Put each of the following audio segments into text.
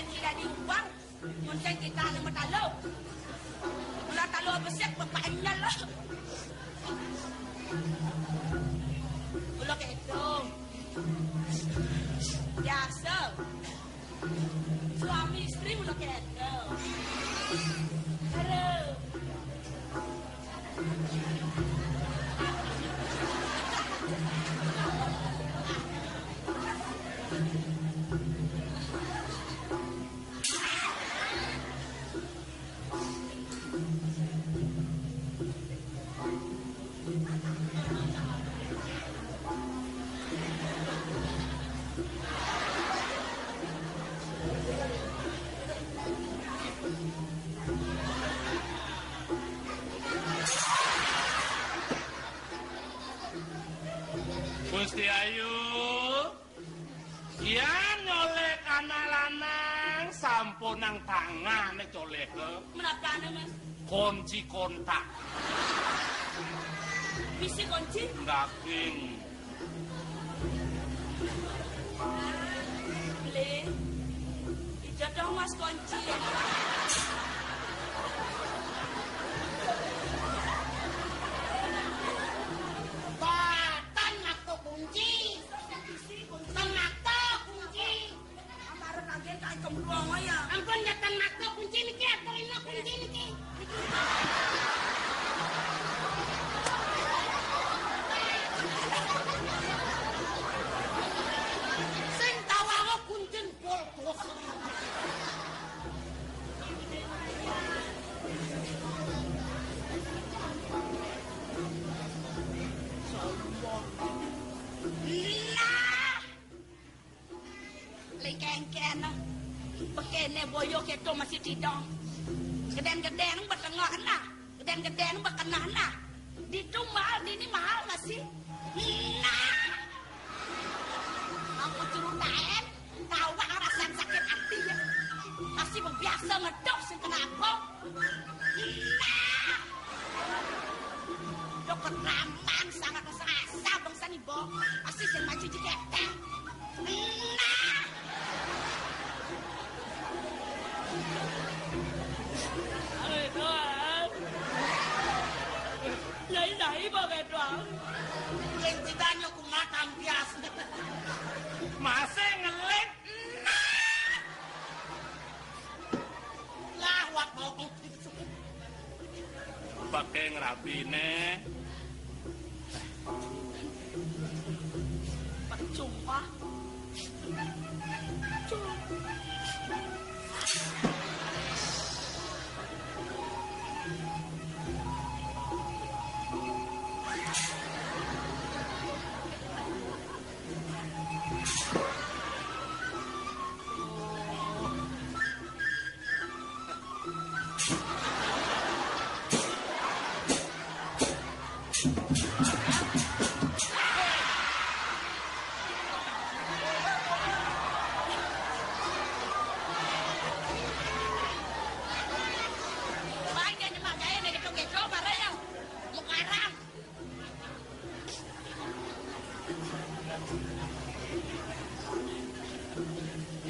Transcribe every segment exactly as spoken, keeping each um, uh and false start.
Tidak diubah. Muncen kita nama talu. Mula talu besik, bapak nyel. Mula keto. Biasa. Suami istri mula keto. Aduh. Gusti Ayu, yan nyolek anak lanang sampun nang tangane coleke. Menapane, Mas? Kunci kontak. Bisi kunci? Daging. Le, ijo dong, Mas, kunci. Batan makto kunci. Bisi kunci. Ten makto kunci. Amare kaget kae kembuang ya. Ampun, ya, ten makto kunci niki, aturina kunci niki. Sing tawanga kuncin pol bos. Nah. Lingkengken. Bekene boyo keto masih tidong. Geden-geden betengah nah. Geden-geden betengah nah. Ditu mahal, dini mahal masih. Nah. Aku ceritaen, tawa rasan sakit hati ya. Masih biasa ngedok sing kenapa. Nah. Dok keraman sangat rasa bangsa ni bo. Masih sing maju jiketeng. Nah. Ayo, Tuhan. Yai, yai, bagai, Tuhan. Sing pidanyo kumat ampias. Masih ngelit. Nah. Lah, wak mau. Pake ngrabine. Percuma.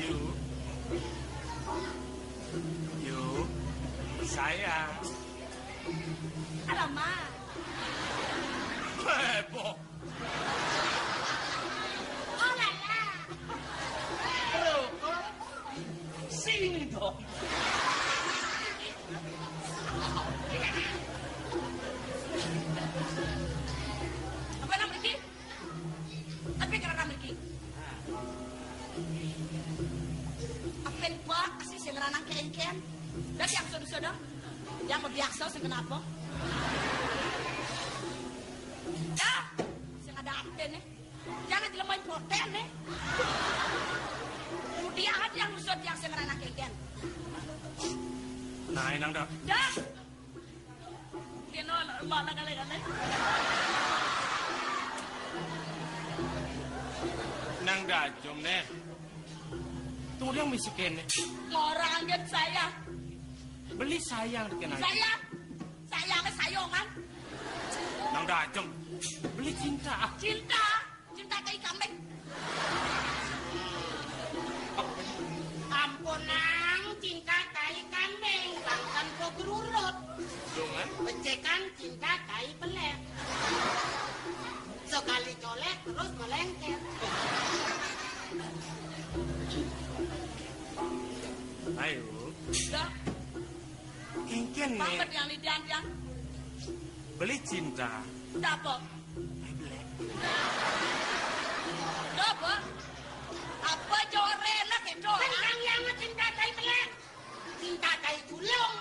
Yu. Yu. Sayang. Alamak. Heboh. Oh, lala. Rokok. Sini dong. Apa nang mriki? Tapi karena mriki. Apen bak sih sing ranang kengken? Dah yang sudah-sudah. Yang biasa sing kenapa? Dah, sing ada apen nih. Jangan jelema impoten nih. Kemudian yang usut yang sing ranang kengken. Nah, enang dah. Dah. Kena nak lemak nak kali-kali. Nang dajong, Nek. Tuh dia misi kene. Orang anggap saya. Beli sayang dikena. Saya. Sayangnya sayongan. Nang dajong. Beli cinta. Cinta. Cinta tai kambing. Ampun, nah. Ayo. Ya. Kéngkén né. Mampet yang lidian yang. Beli cinta. Dapat. Dapat. Apa jorena kéto? Tentang yang cinta dari pelek. Cinta dari julung.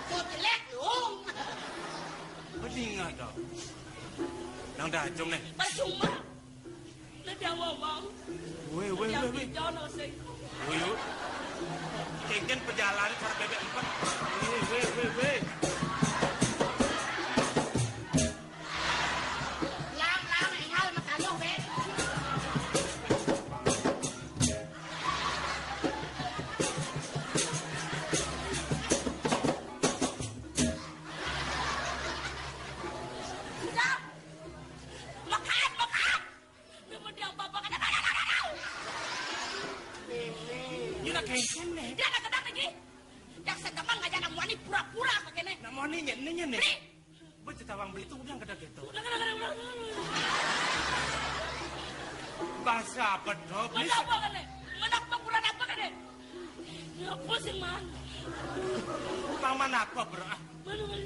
Kok jelek dong. Bening ada. Nang dah acung né. Percuma. Lah dia ngomong. Wéh, wéh, wéh, wéh. Jono sing. Wéh, yuk. Kéngkén pejalan cara bébék empet. Wéh, wéh, wéh, wéh. Lang, lang, engal, makaluh, wéh. Sudah. Makan, makan. Dia mau diapa-apakan. Ini nak kéngkén né. Dia nak gedang lagi. Yang sedemang aja nak muani pura-pura pakai né. Nak muani nyén, nyén né. Beli. Beli tawang beli tuh udah gedang gitu. Udah, udah, udah, udah, udah. Bahasa apa dong? Mana apa kan né? Mana apa kurang apa kan né? Ya, pusing, Man. Paman apa, bro? Ah. Mana, mana?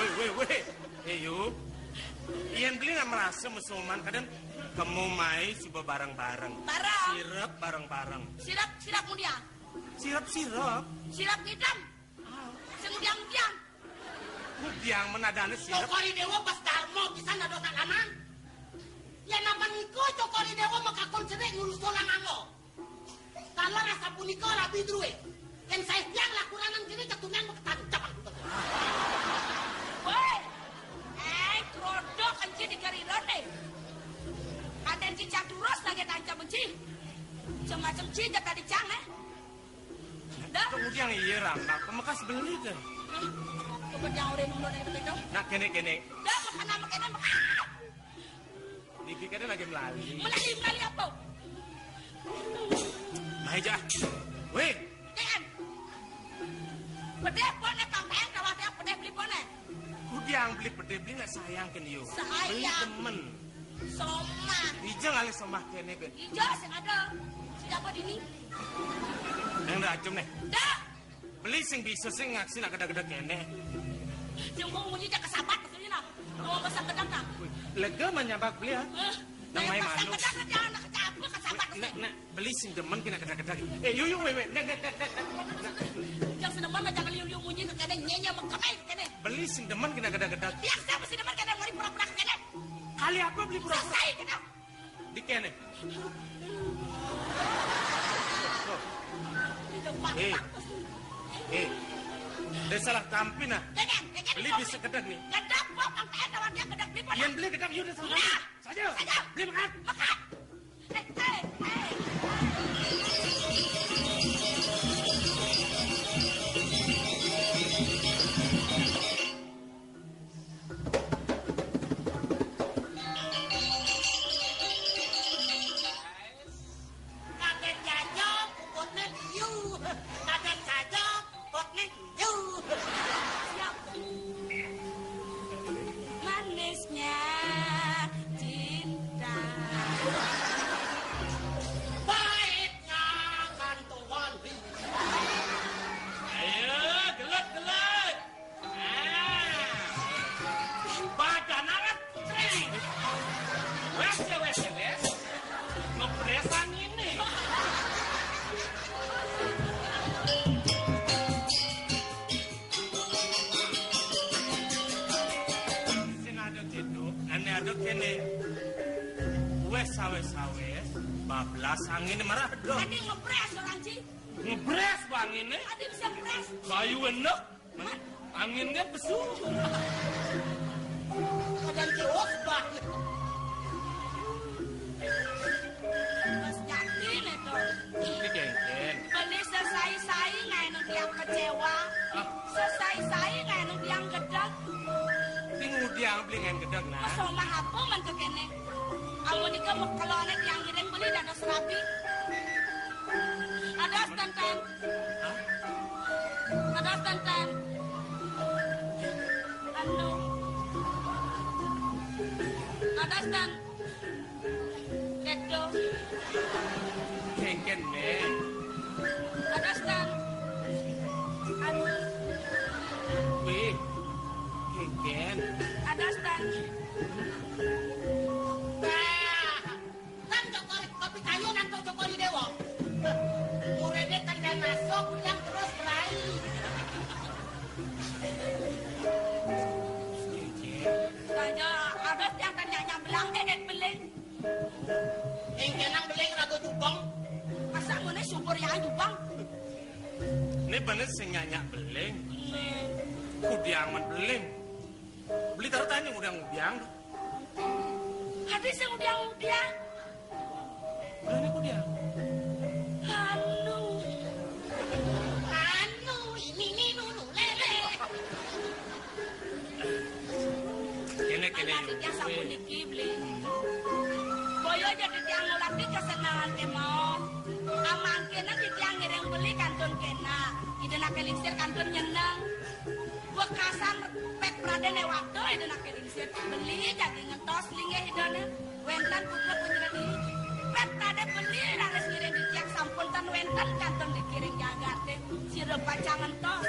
Wéh, wéh, wéh. Eh, yuk. Yén beli nak merasa mesoman, kadén kemu mai suba bareng-bareng. Bareng. Sirep bareng-bareng. Sirep, sirep mudian. Sirep, sirep. Sirep ngidem. Ah. Sing mudian-mudian. Mudian menadane sirep. Cokor I Déwa pas darma pisan dados akanan. Yén napa niku Cokor I Déwa makakon sedek ngurus tulang anggo. Kala rasa punika rabi drué. Yén saé tiang lakuranan kéné ketunan makatancep aku. Woi. Eh, krodok enci di gariran né. Kadén cicak turus lagi tancep enci. Macem-macem ci jatah dicang, eh. Dah. Kemudian iya, Rama, pemekas beli deh. Kemudian orang nunduk dari begitu. Nak kéné-kéné. Dah, makan apa kéné, makan. Niki kadén lagi melali. Melali, melali apa? Mai ja. Wéh. Jangan. Pedih pone, pampén, kalau dia pedih beli pone. Kudiang beli pedih, beli nak sayang kén yo. Sayang. Beli demen. Somah. Ija ngalih somah kéné, Ben. Ija sing ada. Sing apa dini? Nang dah acung né. Dah. Beli sing bisa sing ngaksi nak gedeg-gedeg kéné. Sing mau munyi jak kesabat maksudnya nah. Mau pesan gedeg nah. Wih, lega mah nyabak beli ya. Eh, nang mai pesan manuk. Gedeg aja anak kecap kesabat. Nak, nak beli sing demen kena gedeg-gedeg. Eh, yuk, yuk, wéh, wéh. Nak, nak, nak, nak, nak. Yang sedemen aja kali yuk munyi kéné nyenye mengkemai kéné. Beli sing demen kena gedeg-gedeg. Yang siapa sing demen kéné mau pura-pura kéné? Kali apa beli pura-pura? Selesai kéné. Di kéné. Tuh. Eh. Eh. Dia salah tampi nah. Beli bisa gedeg nih. Gedeg, Pok, sampai ada orang dia gedeg beli, Pok. Yén beli gedeg, yuk, dia salah tampi. Nah. Saja. Saja. Beli makan. Makan. Eh, eh, eh. Kadén jaja, puputné liu. Kadén jaja, puputné liu. Siap. Manisnya cinta. Pahitnya gantungan. Ayo, gelut, gelut. Ah. Badan alat. Wes, ya, wes, ya, wes. Ngeprés anginé. Sing ada gitu, ané ada kéné. Wes, sawes, sawes. Bablas anginé marah, doh. Tadi ngeprés orang, Ci. Ngebrés banginé. Adi bisa prés. Bayu enek. Angin kan pesu. Kadén cius banget. Mas Jati né to. Ini kéngkén. Beli sesai-sai ngaé nu tiang kecewa. Ah. Sesai-sai ngaé nu tiang gedeg. Ting udiang beli ngaé gedeg, nah. Mas omah apa man kéné? Amun ika mekelané tiang ngiring beli dados rabi. Ada stantan. Hah? Ada stantan. Anu. Ada stan. Kedo. Bener sing nyak-nyak beling. Kudiang men beling. Beli taruh tanya ngudiang-ngudiang. Hati sing ngudiang-ngudiang. Bener kudiang. Anu. Anu, ini, ini, nunu, lele. Kene, kene, anak yo. Titiang sampun niki, Beli. Boyo aja titiang ngulati kesenangan kemawon. Amangkene titiang ngiring beli kantun kena. Ida nake lingsir kantun nyeneng. Wekasan pet pradene waktu ida nake lingsir. Beli jagi ngentos linggih idane. Wenten putra putra di. Pet pradene beli raris ngiring titiang sampun ten wenten kantun dikiring jagate. Sira pacang ngentos.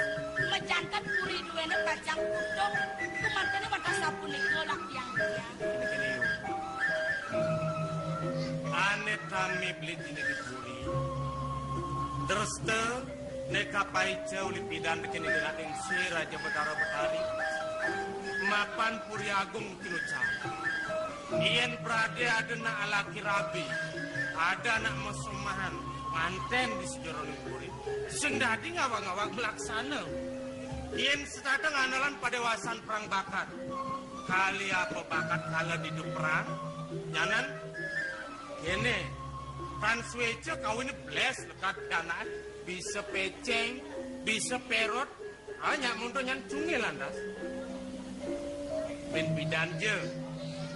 Mejanten puri duwene pacang kutuk. Kumantene wantah sapunika lak tiang-tiang. Ane tami beli dini di puri. Dresta neka paica uli pidan kene dina ningsi Raja Betara Betari. Mapan Puri Agung kinucap. Yen prade ada nak alaki rabi, ada nak mesumahan, manten di sejeroning puri. Sing dadi ngawag-ngawag melaksana. Yen setata nganalan padewasan perang bakat. Kali apa bakat kala di perang? Nyanan kene, tan sueca kawine bles lekad danae, bisa peceng, bisa perot, ah, nyak mundur nyan cungil lantas. Bin pidan je.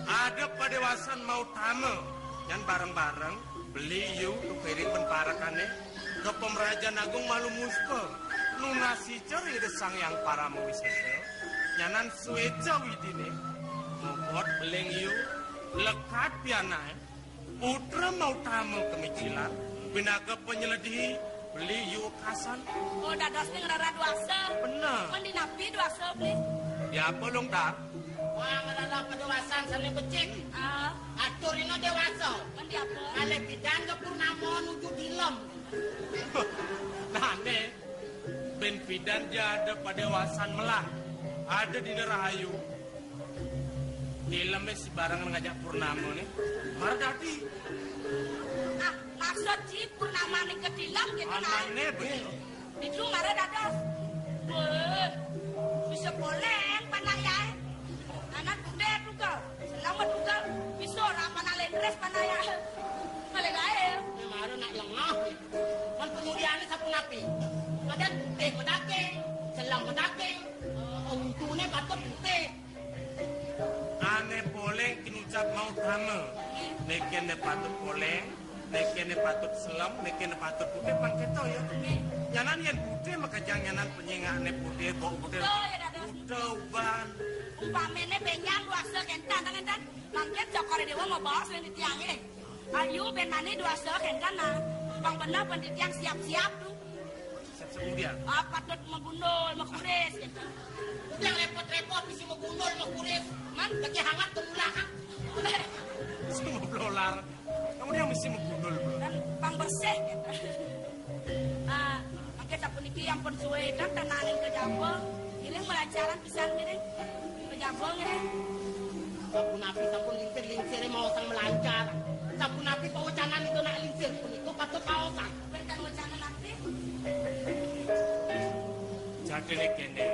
Ada padewasan mau tama, nyan bareng-bareng, beli yu, tu piring ben parekane, ke Pemerajan Agung Malu Muska. Nunasi ceri de Sang Yang Parama Wisesa. Nyanan sueca widine, mobot beling yu, lekad pianae, putra mau tama kemicilan, binaga penyeledihi, beli yu kasan. Oh, dados ning rara dewasa. Bener. Men dinapi dewasa, beli? Ya, apa, Long Dar? Wah, ngerala padewasan sane becik. Ah. Atur ino dewasa. Men di apa? Kalih pidan ke purnama nuju dilem. Nah, ne, ben pidan ja ada padewasan melah. Ada dina rahayu. Dilem si barengan ngajak purnama ne. Mar dadi. Ah, maksud si purnama ning ke dilem gitu, nah. Anane bener. Itu mara dados. Weh, bisa poleng panaya. Anak kuda juga, selamat juga. Bisa ora panah lendres panaya. Balik ae. Ini mara nak lengah. Kan pengudiane sapunapi? Kadang putih medake, selam medake. Eh, untune patut putih. Ane poleng kinucap mau tama. Neke ne patut poleng, neke ne patut selem, neke ne patut putih, pan keto ya. Nyanan yen putih makejang nyanan penyingakne putih, bau putih. Betul, ya, Dados. Udah uban. Umpamene benjang luasa kentan, kentan. Mangkin cokore dewa mau baos yang ditiange. Ayo ben mani duasa kentan nah. Bang bener pun ditiang siap-siap tuh. Siap-siap dia. Ah, patut megundul, mekuris gitu. Yang repot-repot mesti megundul, mekuris. Man, lagi hangat ke mula kan. Semua blolar. Kamu dia mesti megundul, bro. Dan pang bersih gitu. Ah, mangke sapuniki ampun suwe kan tenaning ke jaba. Ini melancaran pisan gini. Ke jaba gini. Sapunapi sampun lingsir-lingsire mau sang melancar. Sapunapi pawecanan itu nak lingsir punika patut kaosan. Wenten wacana napi? Jadine kene.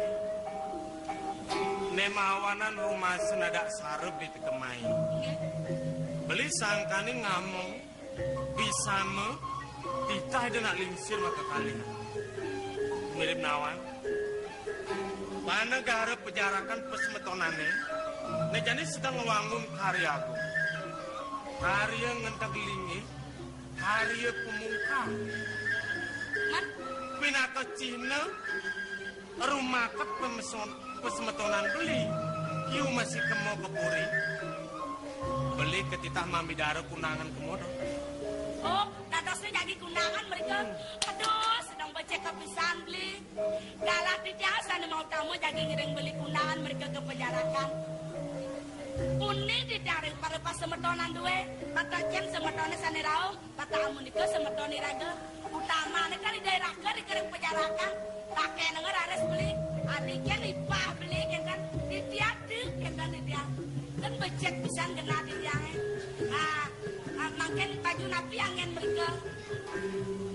Ne mawanan rumasa nadak sarep ditekemai. Nggih. Beli sangkane ngamong bisama titah ida nak lingsir maka kalih. Mirip nawan. Panegara pejarakan pesemetonane, ne jane sedang ngwangun karya agung. Karya ngenteg linggih, karya pemungkam. Man? Pinaka cihna rumaket pemeson-, pesemetonan beli. Yu masih kemo ke puri. Beli ketitah mamidara kunangan kemo to. Oh, dadosne jagi kunangan mereka. Hmm. Aduh, sedang becek kepisan beli. Galah titiang sane mau tamu jagi ngiring beli kunangan mereka ke pejarakan. Puni titiang ring para pasemetonan duwe, patacen semetone sane rauh, patah amunika semeton iraga. Utamane kan ida iraga ring pejarakan. Pakai nengah raris beli, adiken ipah beli kenten, titiang tu kenten titiang. Kan becek pisan genah titiange. Ah, ah, mangken baju napi angen mereka.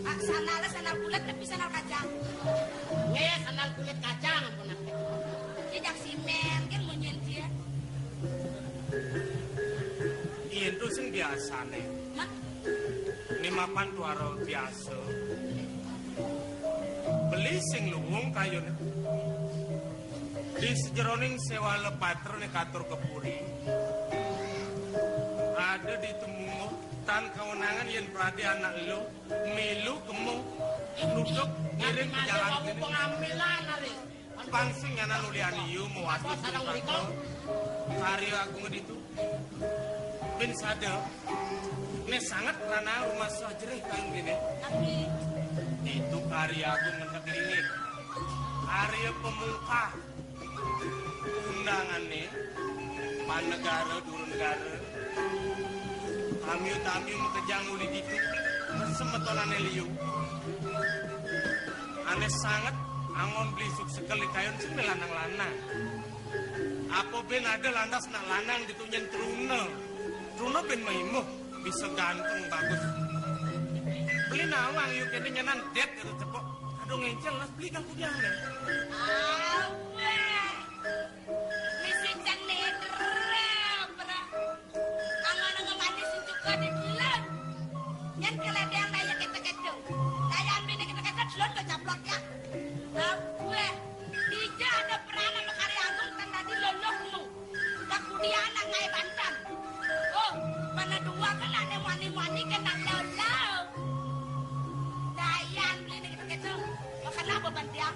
Ah, sandale sandal bulat tapi sandal kacang. Kulit kacang punah. Jejak simen kan munyin dia. Yen to sing biasane. Mak, ne mapan tuara biasa. Beli sing luwung kayune. Di sejeroning sewala patra ne katur ke puri. Ada di tumungguh tan kawenangan yen prade anak lu milu kemo nuduk ngiring jalan kene. Pengambilan hari. Pang sing nyanan ulian iu mewati karya agung ditu. Bin sada, ne sanget ranah rumasa jerih kayun dene. Tapi ditu karya agung ngendek lingit. Karya pemungkah undangane panegara duru negara. Tamiu-tamiu makejang uli ditu semetonane liu. Ane sanget angon beli suksekel di kayun sing lanang-lanang. Apa ben ada lantas nak lanang ditu nyen truna. Truna ben maimuh, bisa ganteng bagus. Beli nawang yuk kene nyenan det kata cepok. Aduh ngencel las beli kang kudiane. Awe. Misi cang nidra, pra. Angon-angon mandi sincuka di bulan. Nyen keledeng daya kita kecil. Daya ambil kita kecil, belum baca plot ya. Awe. Dija ada peran sama karya agung tanda di loloh lu. Dak kudian nang ngai bantan. Oh, mana dua kan ane muani-muani kena lolo. Dayan beli ni kita kecil. Makana beban dia.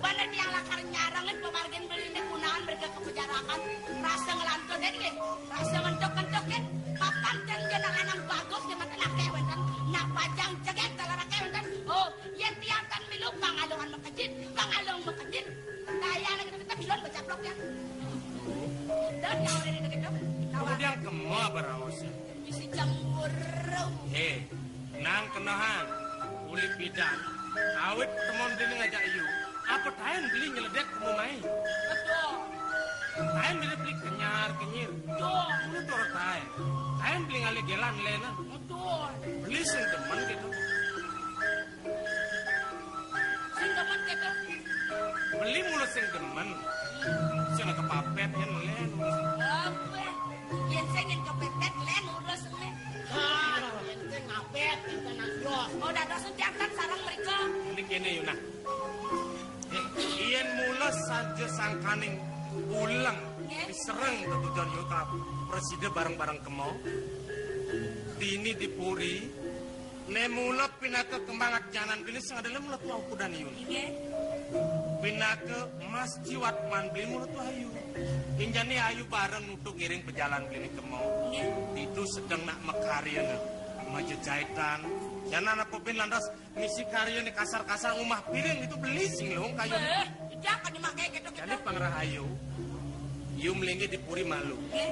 Bana dia lakar nyarangin pemargin beli ni kunaan mereka kepejarakan. Rasa ngelantur deh ni. Rasa ngentuk-ngentuk kan. Papan dan dia nang lanang bagus dia mata nak kayak wenten. Nak pajang jeget dalam rakyat wenten. Oh, yen tiang tan milu pangalungan makejit, pangalung makejit. Kaya lagi kita bilon bacaplok ya. Dan yang udah dikit dong. Kemudian kemo apa raosnya? Isi cemburu. Eh, nang kenahan. Uli pidan. Awit temon dini ngajak iu. Apa taen beli nyeledek kemo mai? Betul. Taen beli beli kenyar kenyir. Betul. Uli tora taen. Taen beli ngalih gelan lena. Betul. Beli sing demen gitu. Sing demen gitu. Beli mulu sing demen. Sing kepapet yen len. Apa? Yen sing yen kepepet len urus len. Ah, yen sing ngapet yen nang yos. Oh, dados jantan sareng mriko. Ini kene yo nah. Yen mula saja sangkaning uleng. Nggih. Disereng tetujon yo ka presida bareng-bareng kemo. Dini dipuri. Ne mula pinaka kembang atnyanan bini sing adalah mula tuah kudan iun. Nggih. Pinaka mas jiwat man beli mula tuah ayu. Injani ayu bareng nutuk ngiring pejalan bini kemo. Nggih. Itu sedang nak mekaryana. Majejaitan. Janan apa bin lantas misi karyane kasar-kasar ngumah piring itu beli sing lung kayu. Eh, jangan dimakai gitu. Jadi gitu. Pangrahayu. Yu melinggi di puri malu. Nggih.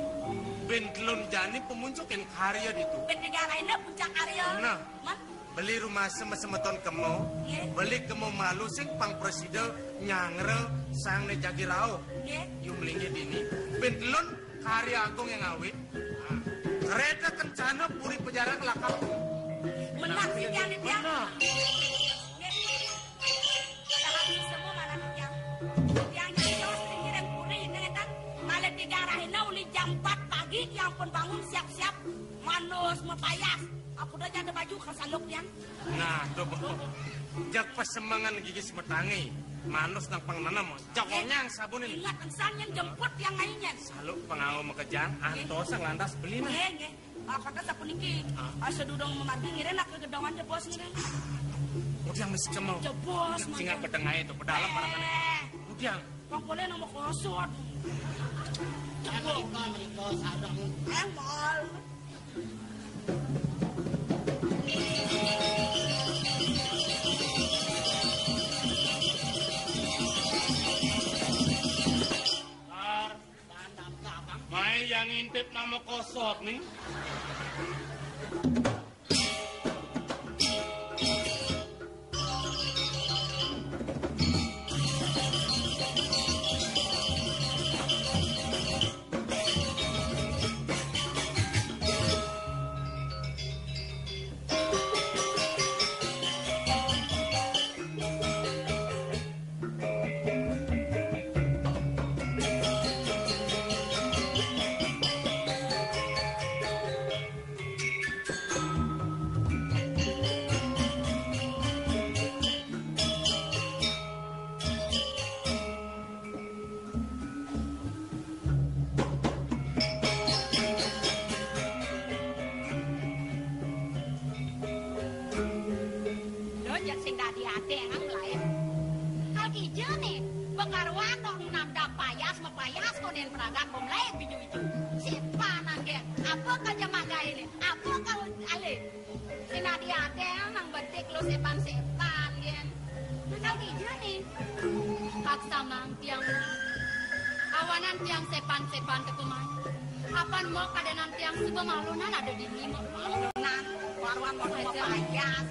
Ben telun jani pemuncukin karya ditu. Ben negara ini puncak karya. Nah. Man. Beli rumah semeton kemo, nggih. Beli kemo malu sing pang presida nyangre sang ne jagi rauh. Nggih. Yu melinggi dini. Ben telun karya agung yang awit. Nah. Kereta kencana puri pejarak lakap. Menang sih yang dibilang. Menang. Nggih. Padahal ini semua mana kerja. Yang nyari jawa sering kirim puri ini kan. Malah tiga arah ini uli jam empat pagi yang pun bangun siap-siap. Manus mepayas. Aku udah janda baju ke saluk yang. Nah, tuh, Bu. Jak pasemangan gigi semetangi. Manus nang pang nanam. Jak onyang sabun ini. Ingat, ensan yang jemput yang lainnya. Saluk pengau makejang, antos yang lantas beli nah. Nggih, nggih. Ah, kata sapuniki. Ah. Ah, sedurung memargi ngiring nak ke gedongan jebos ngiring. Udiang mesti kemo. Jebos, sing mangga. Pedeng ae to, pedalem. Eh. Udiang. Pangkole nang kosot. Jebos. Mereka, mereka, sadang. Eh, mal. Mai yang ngintip nama kosot nih. Dengah mulai. Kal kija né, bakaruan dong nandap payas, mapayas konden pragat bom laé biju-biju. Sepan anggén, apa kerja magaé né? Apa kal alé? Sina diadéng nang betik lu sepan-sepan gén. Kal kija né. Paksa mang tiang. Awanan tiang sepan-sepan tekuman. Apan mok kadénan tiang suba malunan ada dini mok. Malunan, karuan mok payas.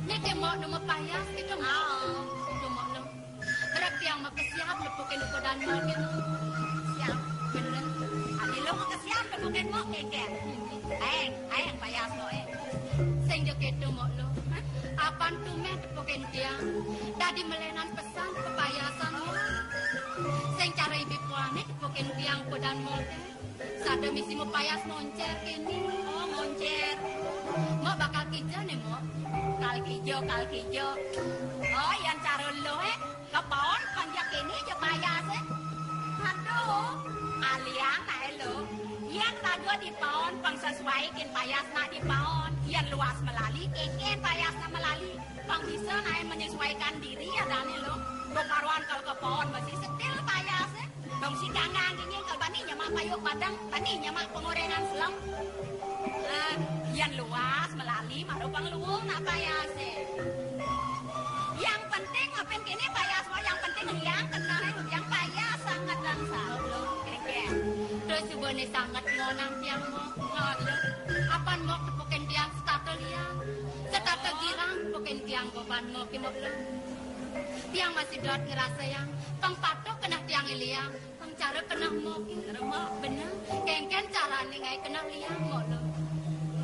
Né ké mok nu mapayas kéto mok. Kéto mok nu. Berat tiang makesiab nepukin ukodan mok kéto. Siab, bener. Adi lu makesiab nepukin mok kékén. Aéng, aéng payas mok é. Sing ja kéto mok lu. Apan tumén nepukin tiang. Dadi malénan pesan pepayasan mok. Sing cara ibi puané nepukin tiang ukodan mok é. Sada misi mapayas moncér kéné. Oh, moncér. Mok bakal kija né, mok? Kal kija, kal kija. Oh, yén cara lu é, kapaon pang ja kéné ja payas é. Aduh, aliang naé lu. Yén raga dipaon pang sesuai kén payas nak dipaon. Yén luas malali, kékén payas nak malali. Pang bisa naé menyesuaikan diri ya dané lu. Bakaruan kal kapaon masih setil payas é. Dong si ganggang gini kal bani nyemak payuk badang, bani nyemak pengorengan selem. Ah, yén luas malali mara pang luung nak payas é. Yang penting apin kéné payas mok, yang penting liang kenal yang payas sanget dan salu. Kékén. Terus suba né sanget ngonang tiang mok. Apan mok tepukin tiang setata liang. Setata girang tepukin tiang beban mok, mok lu. Tiang masih dot ngerasayang pang patuh keneh tiang iliang. Pang cara keneh mok. Bener. Kénkén carané ngaé keneh liang mok lu.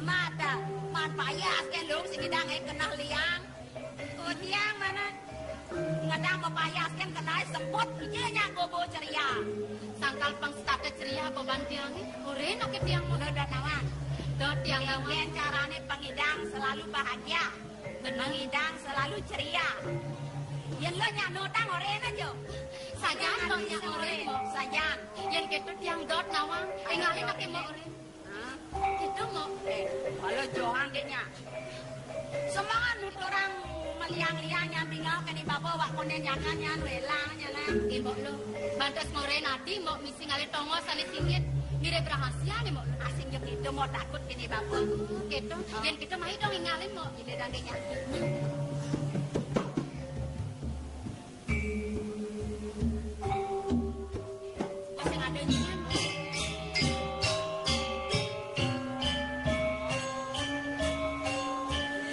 Mata, man payas kén lu sing ngidang ngaé keneh liang. Oh, tiang mana? Ngedang mapayas kén keneh semput, ija nyak gobo ceria. Sangkal pang setata ceria beban tiangé. Orén oké tiang mok. Lu dot nawang. Dot tiang nawang. Kénkén carané pangidang selalu bahagia. Bener. Mangidang selalu ceria. Yén lu nyak nodang orén aja. Sajan dong nyak orén. Sajan. Yén kéto tiang dot nawang, énggalin aké mok orén. Hah? Kéto mok. Eh, kalau johan kayaknya. Semangat nuturang maliang-liang nyambing kene bapa wak konden nyakan nyan welang nyan. Eh, mok lu. Bantes ngorén ati mok Sing alé tongos alé singit, mirip rahasia né, mok. Asing jek itu mau takut kene bapa. Gitu. Yén kita mai dong énggalin, mok. Ini dangdingnya. Masih ada nyian.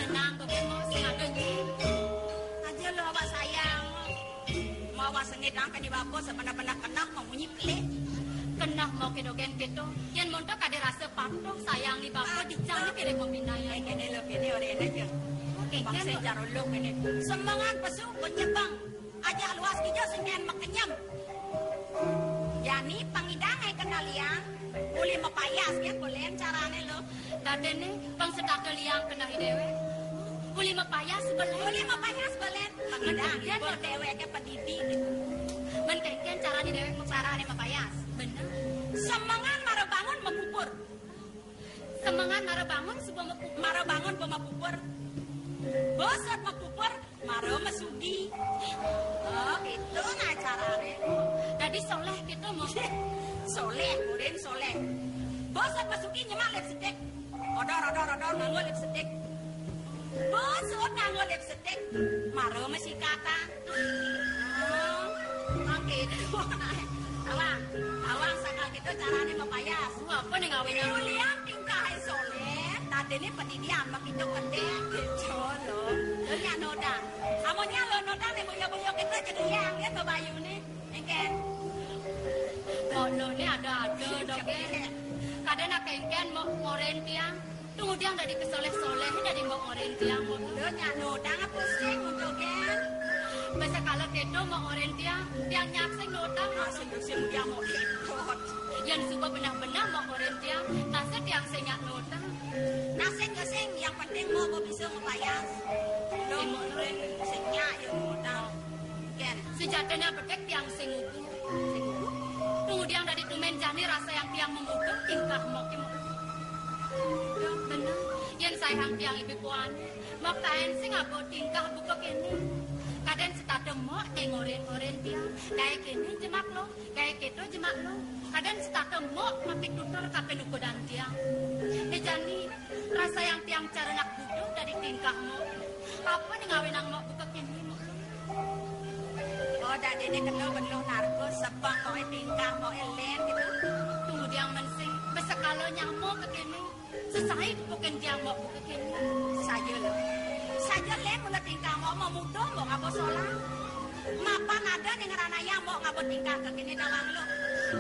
Tenang, Bebe, mok, sing ada nyian. Aja lo awak sayang. Mawa sengit angka di bapa sebenar-benar keneh mamunyi pelih. Keneh mau ke dogén kéto. Yén monto kadé rasa patuh sayang ni bapa. Ah, dicang kéné kombinaya. Eh, kéné lo, kéné orén aja. Oké, bangsa kéné lo. Jaro lo kéné. Semengan pesu penyebang. Aja luas kija singen makenyem. Yani pangidang ai keneh liang. Uli mapayas ya, kolen carané lo. Dadéné pang setata liang keneh déwék. Uli mapayas belén. Uli mapayas belén. Pangidang ya, déwék ke pedidi. Men kénkén carané déwék, carané mapayas. Bener. Semengan mara bangun mapupur. Semengan mara bangun suba mapupur. Mara bangun suba mapupur. Bosot mapupur. Mara masugi. Oh, gitu nah carané. Dadi soléh gitu, mok. Soléh, murin soléh. Bosot masugi nyemak lipstick. Odor, odor, odor, nganggo lipstick. Bosot nganggo lipstick. Mara masikatan. Oh, gitu. Awang, awang, sakal gitu carané mapayas. Apa nih ngawinang? Ulian tingkah ai soléh, dadéné padidian makitu kedék. Kéto lo. Lo nyak nodang. Amonnya lo nodang né, buya-buya kita jadi yang ya, babayuné. Éngkén. Mok lo né ada-ada dogén. Kadén nak kénkén mok ngorén tiang. Tunggu tiang dadi kesoléh-soléh, dadi mok ngorén tiang mok. Lo nyak nodang apa sing dogén? Basa kala kéto mok ngorén tiang, tiang nyak sing nodang. Ah, sing, sing tiang mok ikut. Yén suba benah-benah mok ngorén tiang, tasa tiang sing nyak nodang. Nah, sing ya sing, yang penting mok bisa mapayas. Lo mok ngorén sing nyak ya nodang. Kén. Sejatiné bedik tiang sing ngugu. Sing ngugu. Tunggu tiang dadi tumén jani rasa yang tiang mamuda tingkah mok ki mok. Bener. Yén sayang tiang Puan, mok taén sing abo tingkah buka kéné. Kadén setata mok dé ngoren-ngoren tiang. Gaé kéné jemak lo, gaé kéto jemak lo. Kadén setata mok mapitutur kapituturan tiang. Dé jani, rasayang tiang cara nak buduh dadi tingkah mok. Apa né ngawinang mok buka kéné, mok lo? Oh, dadiné kena benuh narko, sebeng moké tingkah moké lén kéto. Tunggu tiang mén sing, besekala nyama kéné. Sesai tepukin tiang mok buka kéné. Saja lo. Saja lén mula tingkah mok, mok muda mok ngaba solah. Mapan ada né ngranayang mok ngaba tingkah kéné, tawang lo.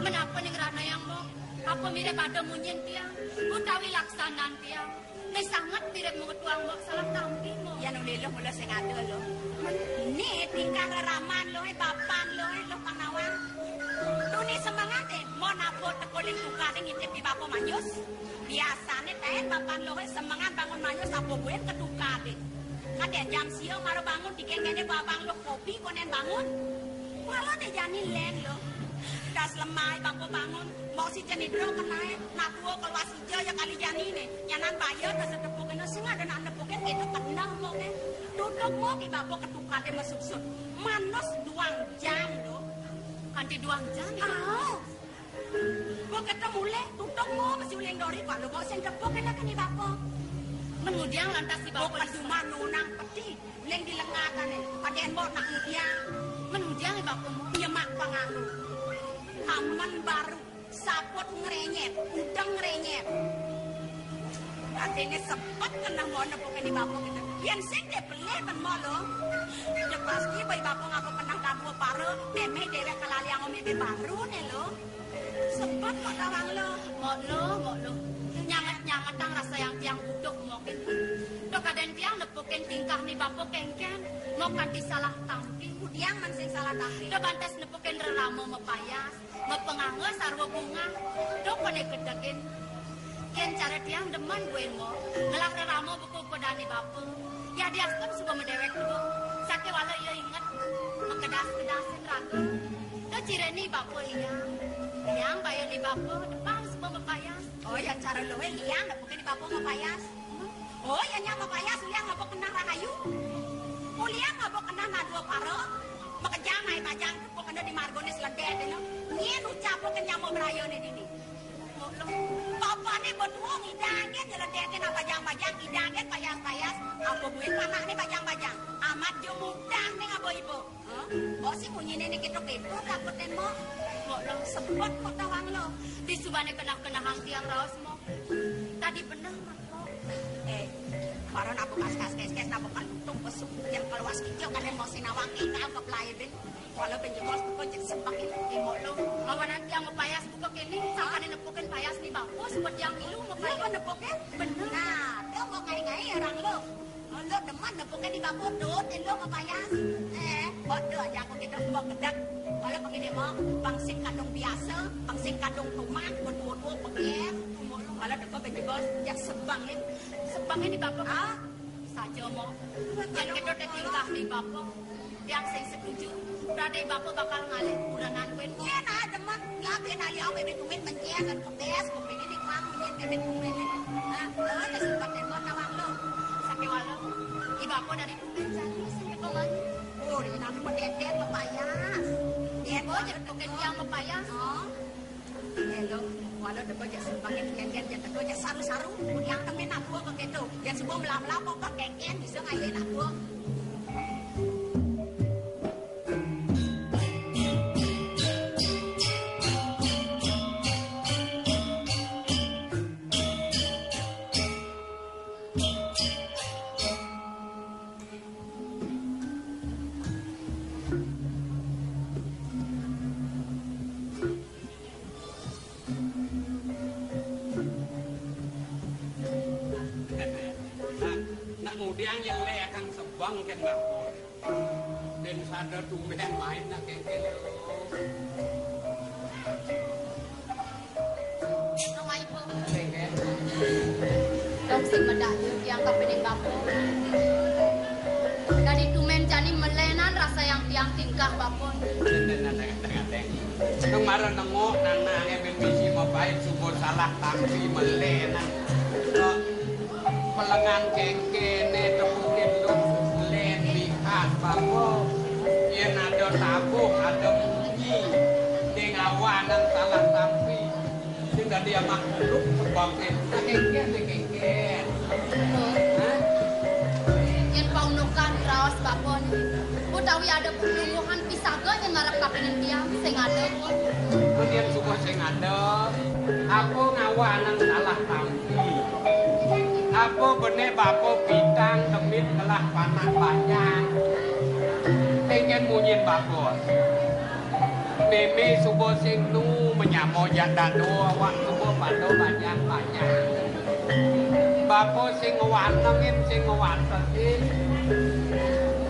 Menapa né ngranayang mok? Apa mirib ada munyin tiang? Utawi laksanan tiang? Né sanget mirib mengetuang mok salah tampi mok. Yan ulih lo mula sing ada lo. Né tingkah reraman lo, eh, bapan lo, eh, lo pang nawang. Tuni semengan, eh, mok napa teka ling tukadé ngintip i bapa mayus. Biasané taén bapan lo, eh, semengan bangun mayus apa buin ka tukadé. Kadén jam sia mara bangun, dikéngkéné babang lo kopi konén bangun. Wala dé jani lén lo. Das lemai bapa bangun, mok si jenidro kenaé, nak tua keluas ija ya kali janiné. Nyanan bayar ka setepukin, sing ada nak nepukin, kéto keneh mok, eh. Duduk mok i bapa ka tukadé masuksud. Manus duang jam lo. Kanti duang jam? Ah. Gua ketemu lé, tutup mo, masih uling dori, kalau gua sing tepuk, enak ni bapa. Mengudiang lantas di bapa. Gua cuma nunang peti, uling di lengatan ni, pakai mo nak ngudiang. Mengudiang di bapa mo. Iya, mak pangaru. Kamen baru, saput ngerenyet, udeng ngerenyet. Artinya sepet kena mo nepukin di bapa kita. Yang sing dé pelé men mo lo. Dé pasti bayi bapa ngapa pernah kamu para, mémé déwék kalaliang mémé baru né lo. Sempat mok tawang lo. Mok lo, mok lo. Nyanget-nyangetang rasayang tiang buduk mok kéné. Dok kadén tiang nepukin tingkah ni bapa kéngkén. Mok kanti salah tampi. Kudiang men sing salah tampi. Dok bantes nepukin rerama mapayas. Mapanganggo sarwa bungah. Dok koné kedekin. Yén cara tiang demen buin mok. Ngelah rerama buka upa dani bapa. Yadiastun suba madéwék tua. Sakéwala ia inget. Makedas-kedasin raga. Keciré ni bapa liang. Liang baya ni bapa, depang suba mapayas. Oh, yan cara luwih liang nepukin ni bapa mapayas. Oh, yan nyama mapayas, uliang ngaba kenah rahayu. Uliang ngaba kenah nadua para. Makejang ai bajang, tepuk kena di margoné seledek dina. Nyén ucap kenyama berayané dini. Bapané betuung idangin nyeledek dina bajang-bajang, idangin payas-payas. Apa buin panakné bajang-bajang. Amat jumudang ning aba iba. Hah? Mbok sih munyiné né kéto-kéto takutné, Mbok. Mbok lo sebet kok tawang lo. Disubané kenah-kenahang tiang raos, Mbok. Tadi beneh, Mbok. Eh, para napa kas-kas kes-kes, napa kalutung besuk yang keluas kicau kadén mbok sinawang kéngkang keplaibin. Kala penjebos teko cek sebek ini, Mbok lo. Awanan tiang mapayas buka kéné, sangkané nepukin payas ni bapa, sebet tiang milu mapayas. Lo nepukin? Beneh. Nah, lo mbok ngai-ngai orang lo. Lo demen nepukin di bapa dot, lo mapayas. Eh, bodoh aja aku kita mbok gedek. Kala pengini mah, bangsin kadung biasa, bangsin kadung tuman, betua-tua peger. Kala teko penjebos, ya sebangin. Sebangin di bapa. Ah? Saja, Mbok. Yén kéto té tingkah ni bapa. Tiang sing setuju. Berarti bapa bakal ngalih kurenan kuwi. Yén ada mah, lagi nali awé bé tumin mencér lan kebes, kuping ini kuang, yén bé tumin. Ah, lo ada sempat tembok nawang lo. Sakéwala. I bapa dari tumin jani sing teko mani. Oh, di nang pededet mapayas. Yén kok jadi tukin tiang mapayas. Oh. Élo, walau teko jak sembangin, yén, yén, yén teko jak saru-saru, yang temen aku kok kéto. Yén suba melam-lam kok kéngkén bisa ngayain aku. Nak, nak ngudiang yang lé akan sebang kén bapa. Dén sada tumbén main nak kéngkén. Kéngkén. Dong sing medaya tiang kapining bapa. Dadi tumbén jani melénan rasayang tiang tingkah bapa. Dén, dén, dén, dén, dén. Nang mara nengok nanangé mimisi mapain suba salah tampi melénan. Kok Pelengan kengkene tepukin lu len lihat bapa. Yen ada tabuh, ada munyi, ding awanang salah tampi. Sing dadi amak lu kebangkit. Nah, kengken, ding kengken. Hah? Yen paunukan raos bapa ni, utawi ada pelungguhan pisaga yen marep kapining tiang sing ada. Mun yen suba sing ada, apa ngawanang salah tampi? Apa benek bapa pitang demit ngelah panak banyak? Tengen munyin bapa. Meme suba sing nu menyama jak dado awak suba pada banyak-banyak. Bapa sing ngwanengin, sing ngwatesin.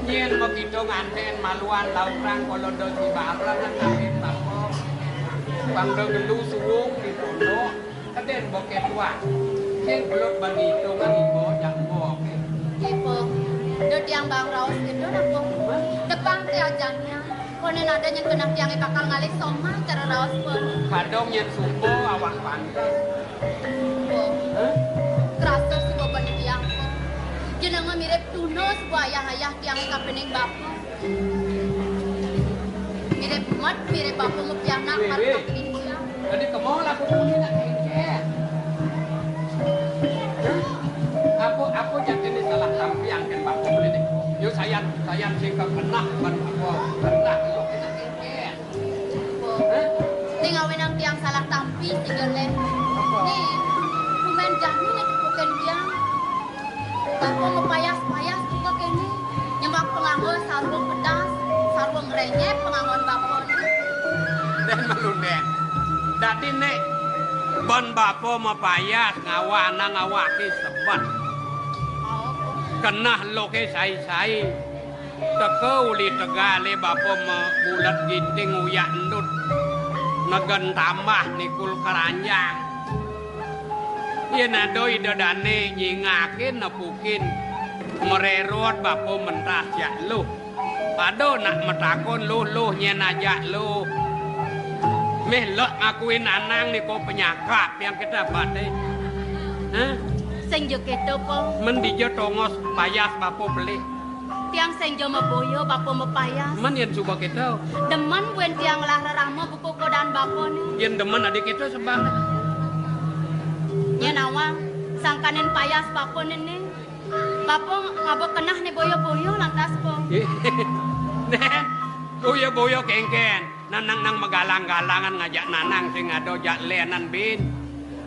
Nyen makita nganten maluan laukrang kala da sibareng nangin bapa. Pang da ngelu suwung di pondok, keden boket tuah. Sing belut ban itungan iba jak mbok. Nggih, Pong. Da tiang bang raos gitu, nah, Pong. Tepang te ajannya. Konen ada nyen kenah tiange bakal ngalih somah cara raos pun. Padong yen suba awak pantes. Wah, hah? Kerasa suba ban tiang pun. Jenenge mirip tuna suba ayah-ayah tiange kapening bapa. Mirip met, mirip bapa mepianak. Weh, marep weh. Kapening tiang. Dadi kemo laku muni nak kengken. Hah? Apa, apa jatine salah tampi angken bapa mrene? Yo sayan, sayan sing kekenah ban apa? Pernah yo kena kengken. Hah? Ning awenang tiang salah tampi sing yo, Len. Apa? Nih, lumen jani nek bukan tiang. Bapa mapayas-payas buka kene. Nyemak penganggo sarwa pedas, sarwa ngrenyep pengangon bapa. Den malunden. Dadi nek ban bapa mapayas ngawanang awake sebet. Kenah loke sai-sai. Teka uli tegale bapa ma-, bulet ginting uyak endut. Negen tambah nikul keranjang. Yen ada ida dane nyingakin nepukin, mererot bapa mentas jak luh. Ada nak metakon luh-luh nyen ajak luh. Meh lek ngakuin anang niko penyakap yang kita bate. Hah? Sing jo keto, Pong. Men dija tongos payas bapa pelih. Tiang sing jo maboya bapa mapayas. Men yen suba keto. Demen buen tiang ngelah rerama buka kodan bapa ni. Yen demen adi keto sebang. Yen awang sangkanin payas bapa ni ni. Bapa ngaba kenah ni boya-boya lantas, Pong. Nen, boya-boya kengken. Nanang nang magalang-galangan ngajak nanang sing ada jak lenan bin.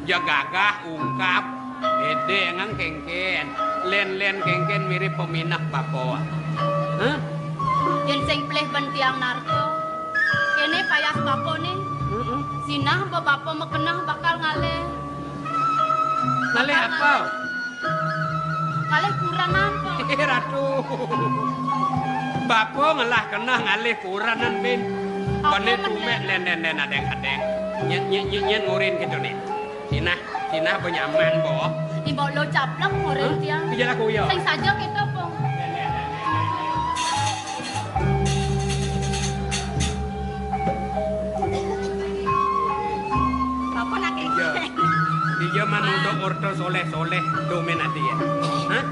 Ja gagah ungkap. Ede ngang kengken. Len-len kengken mirip peminah bapa. Hah? Yen sing pelih ban tiang narka. Kene payas bapa ni. Heeh. Sinah ba bapa makenah bakal ngalih. Ngalih apa? Ngalih kurenan, Pong. Eh, Ratu. Bapa ngelah kenah ngalih kurenan, Bin. Apa bane men tumek len? Nen, nen, nen, adeng, adeng. Nyen, nyen, nyen, nyen ngurin gitu nih. Sinah, sinah apa nyaman, Bo? Ibu lo caplek ngurin. Hah? Tiang. Kejar aku ya. Sing saja kita, Pong. Apa nak kengken? Iya. Iya, man, untuk orta soleh-soleh, domen ati ya. Hah?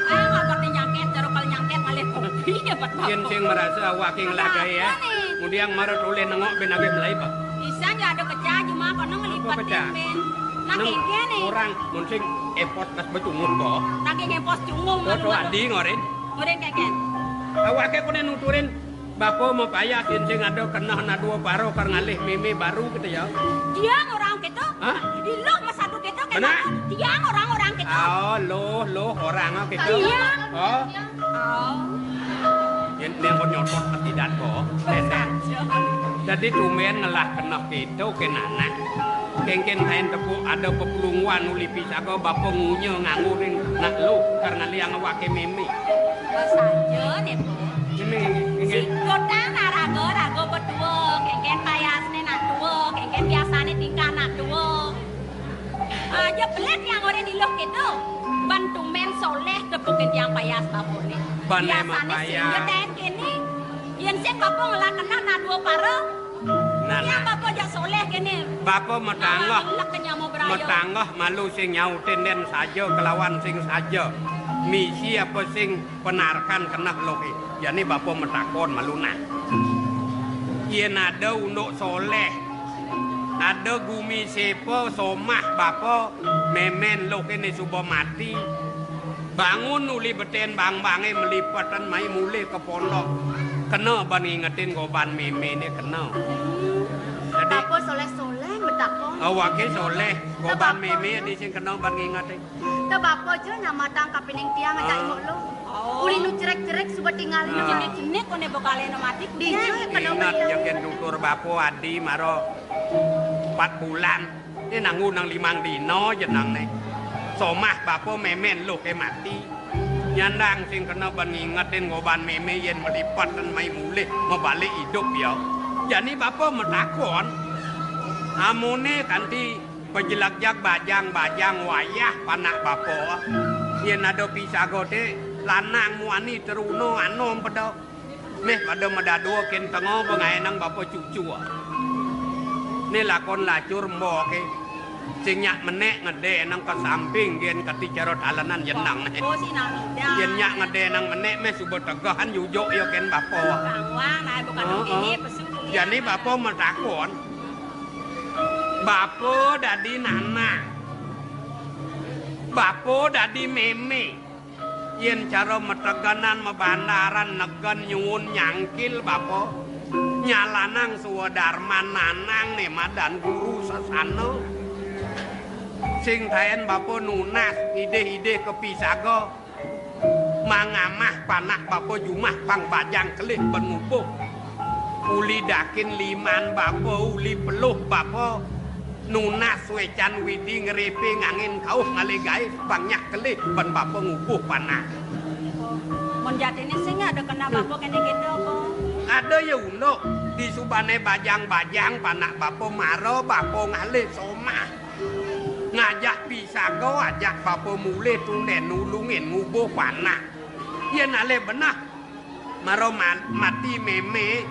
Ayo, ngapa nyangket, cara kalau nyangket ngalih kopi ya, Pak. Yen sing merasa awake ngelagae ya. Apa nih? Kemudian mara toleh nengok ben agak melai, Pak. Pisan ya ada pecah, cuma kono ngelipat pecah? Ben. Nah, neng kengken nih. Orang mun sing epos kas becungut, Pak. Lagi ngepos cungung. Foto malu-malu. Adi ngorin. Murid kengken. Awake kone nuturin bapa mapayah yen sing ada keneh nak dua para kar ngalih meme baru gitu ya. Tiang orang gitu. Hah? Iluh masadu gitu kan. Benar. Tiang orang-orang gitu. Oh, loh, loh, orang gitu. Tiang. Oh. Oh. Yen ning kon nyotot ketidak kok. Nenek. Dadi tumben ngelah keneh gitu ke nanak. Kengken kain tepuk ada pepulungan uli pisaka bapa ngunya nganggo ring nak lu karena liang awake meme. Saja nih, Bu. Ini, ini. Si kotang raga, raga betua, kengken payasne nak tua, kengken biasane tingkah nak tua. Aja pelit yang orang iluh gitu. Ban tumen soleh tepukin yang payas bapune. Ban emang biasane payas. Sing nyetek kene. Yen sing bapa ngelah keneh nak dua para. Nah, yang nah. Bapa jak soleh kene. Bapa matangga. Awak lek kenyamo Matanggah malu sing nyautin den saja kelawan sing saja. Misi apa sing panarkan keneh luh e. Jani bapa matakon malu nah. Yen ada unduk soleh, ada gumisepa somah bapa memen luh kene suba mati. Bangun uli beten bang-bange malipetan mai mulih ka pondok. Kena ban ngingetin goban memene kena. Dadi bapa soleh-soleh matakon. Awake soleh, goban bapa meme di sing kena ban ngingetin. Te bapa ja namatang kapining tiang ajak imuk lu. Oh. Uli nu cerik-cerik suba tingalin. Nah. Jenik-jenik kone bekale no mati. Dija kena ingat mati. Jagen tutur bapa adi mara empat bulan. Ni nanggu nang limang dina jenang ne. Somah bapa memen luh ke mati. Nyandang sing kena ban ngingetin goban meme yen malipetan mai mulih mabalik idup ya. Jani bapa matakon. Amone kanti pajelagjag bajang-bajang wayah panak bapa. Yen ada pisaga te lanang muani teruna anom pada. Meh pada madadua ken tenga pangaenang bapa cucu. Ne lakon lacur mboke. Sing nyak menek ngede nang ka samping gen kati cara talenan yenang ne. Oh, si Namida. Yen nyak ngede nang menek meh suba tegahan jujuk ya ken bapa. Bawang, nah, bukan ini pesu. Jani bapa matakon. Bapa dadi nanang. Bapa dadi meme. Yen cara metegenan mabandaran negen nyuwun nyangkil bapa. Nyalanang swadarman nanang ne madan guru sasana. Sing taen bapa nunas idih-idih kapisaga. Mangamah panak bapa jumah pang bajang kelih ban ngubuh. Uli dakin liman bapa, uli peluh bapa, nunas wecan widi ngrepe ngangin kauh ngalih gae pang nyak kelih ban bapa ngubuh panak. Mun jatine sing ada kena bapa kene gitu apa? Ada ya unduk di subane bajang-bajang panak bapa mara bapa ngalih somah. Ngajak pisaga, ajak bapa mulih tunden nulungin ngubuh panak. Yen alih beneh, mara ma-, mati meme,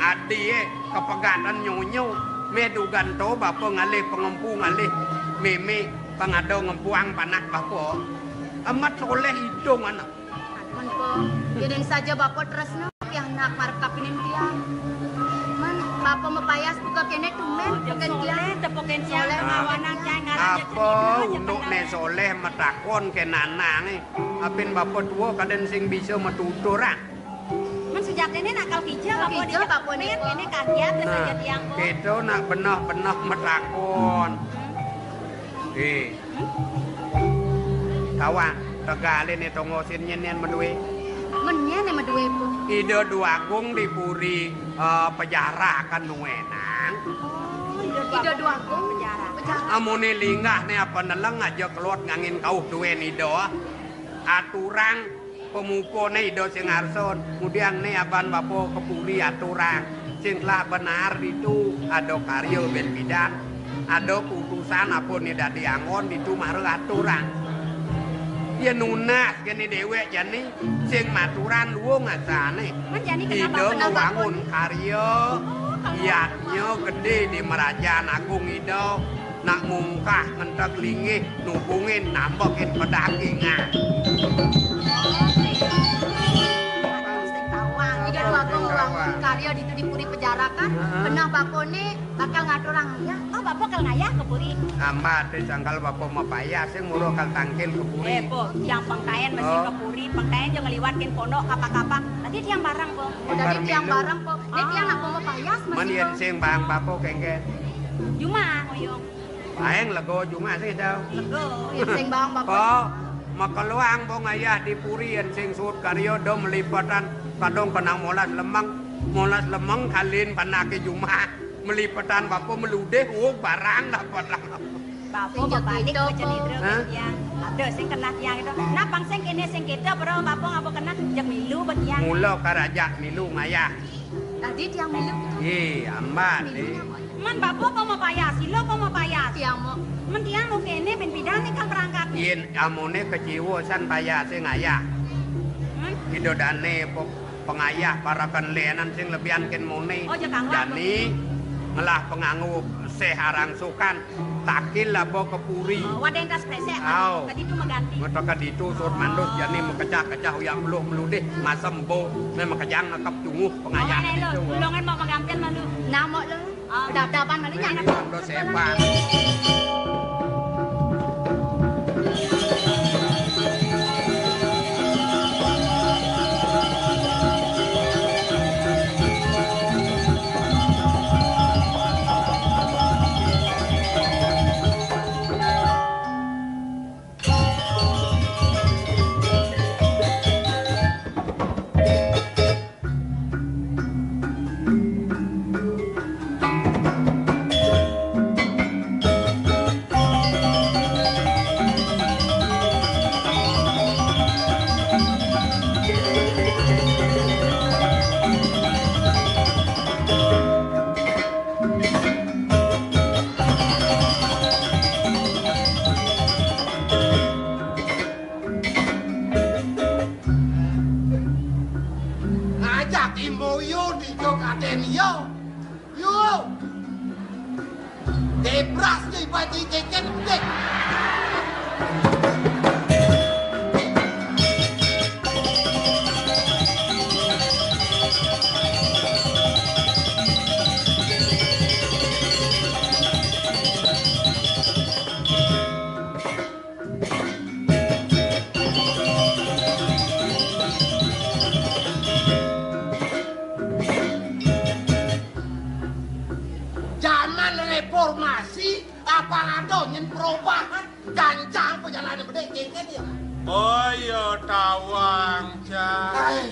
adie, kapegatan nyonyo, meh dugan to bapa ngalih pangempu ngalih meme, pangada ngempuang panak bapa. Amat soleh idung anak. Ampun, Po. Yadin saja Bapa tresna, tiang nak marep kapining tiang. Man, Bapa mapayas buka kene tumen, oh, bukan tiang. Soleh, tepukin tiang, soleh. Ngawanan tiang, ngaran apa unduk ne soleh matakon ke nanange. Apin Bapa tua kaden sing bisa matutur, ah. Man sejatine nakal kija, Bapa kija, Bapa ne, kene kagiat, nah, saja tiang, Po. Kita nak benah-benah matakon. Hmm. Eh. Tawang, tegale ne tongosin nyen-nyen madue. Men nyen ne madue, Po. Ida Dwagung di puri, eh, pejarakan nuenang. Oh, Ida Dwagung pejara. Pejara. Amune linggah ne apa neleng aja kelot ngangin kauh duen ida. Aturang pemupone ida sing arsun, ngudiang ne aban bapa ke puri aturang. Sing telah benar ditu ada karya ben bidan, ada putusan apa ne dadi anggon ditu mara aturang. Yen nunas kene dewek jani sing maturan luung asane. Man jani kenapa ida ngewangun karya, oh, kalau yadnya gede di Merajan Agung ida. Nak mungkah ngentek linggih, nubungin, nambekin pedagingan. Sing tawang, ida dua kong ngawang karya ditu di puri pejarakan, heeh, benah bapone bakal ngaturang ngayah. Oh, bapa bakal ngayah ke puri. Ambat, sangkal bapa mapayas, sing murah kal tangkil ke puri. Eh, Po, tiang pengkayan masih ke puri, pengkayan jo ngeliwatkin pondok kapa-kapa. Tadi tiang bareng, Po. Oh, tadi tiang bareng, Po. Ini tiang nak mapayas masih, Po. Man yen sing bang bapa kengken. Jumah, ngoyong. Paeng lega jumah sing jauh. Lega. Sing bang bapa. Po, makaluang po ngayah di puri yen sing suud karya da melipetan kadung kenang molas lemeng. Molas lemeng kalin panake jumah. Melipetan bapa meludih, oh, barang dapat lah. Bapa balik ke cenidra ke tiang. Ada sing kenah tiang itu. Nah, pang sing kene sing kita, bro, bapa ngapa kenah? Jak milu ba tiang. Mula karaja milu ngayah. Tadi tiang milu. Ih, ambat, eh. Man bapa apa mau payas? Sila apa mau payas? Tiang mau. Man tiang mau kene ben bidang ni kal berangkat. Yen amone kecewa san payase ngayah. Hmm? Ida dane apa pengayah parakan lenan sing lebihan ken mone. Oh, ja kanggo. Jani. Ngelah penganggo seh arangsukan, takil laba ka puri. Oh, wadah entas kresek, Au. Tadi tu maganti. Mata ka ditu, sut mandus jani makecah-kecah uyang peluk meludih, masem bo, meh makejang ngekep tunguh pengayah. Oh, lo, ulungan mau magampil malu. Nama lo? Ah. Dap-dapan malu, jangan. Mandus sepan. Ngajak imbo yo di jok aden yo. Yo. Debras di baji keken dek. Zaman reformasi, apa ada nyen perubahan? Gancang perjalanan bedek kengken ya. Oh, ya tawang, Cang. Hai.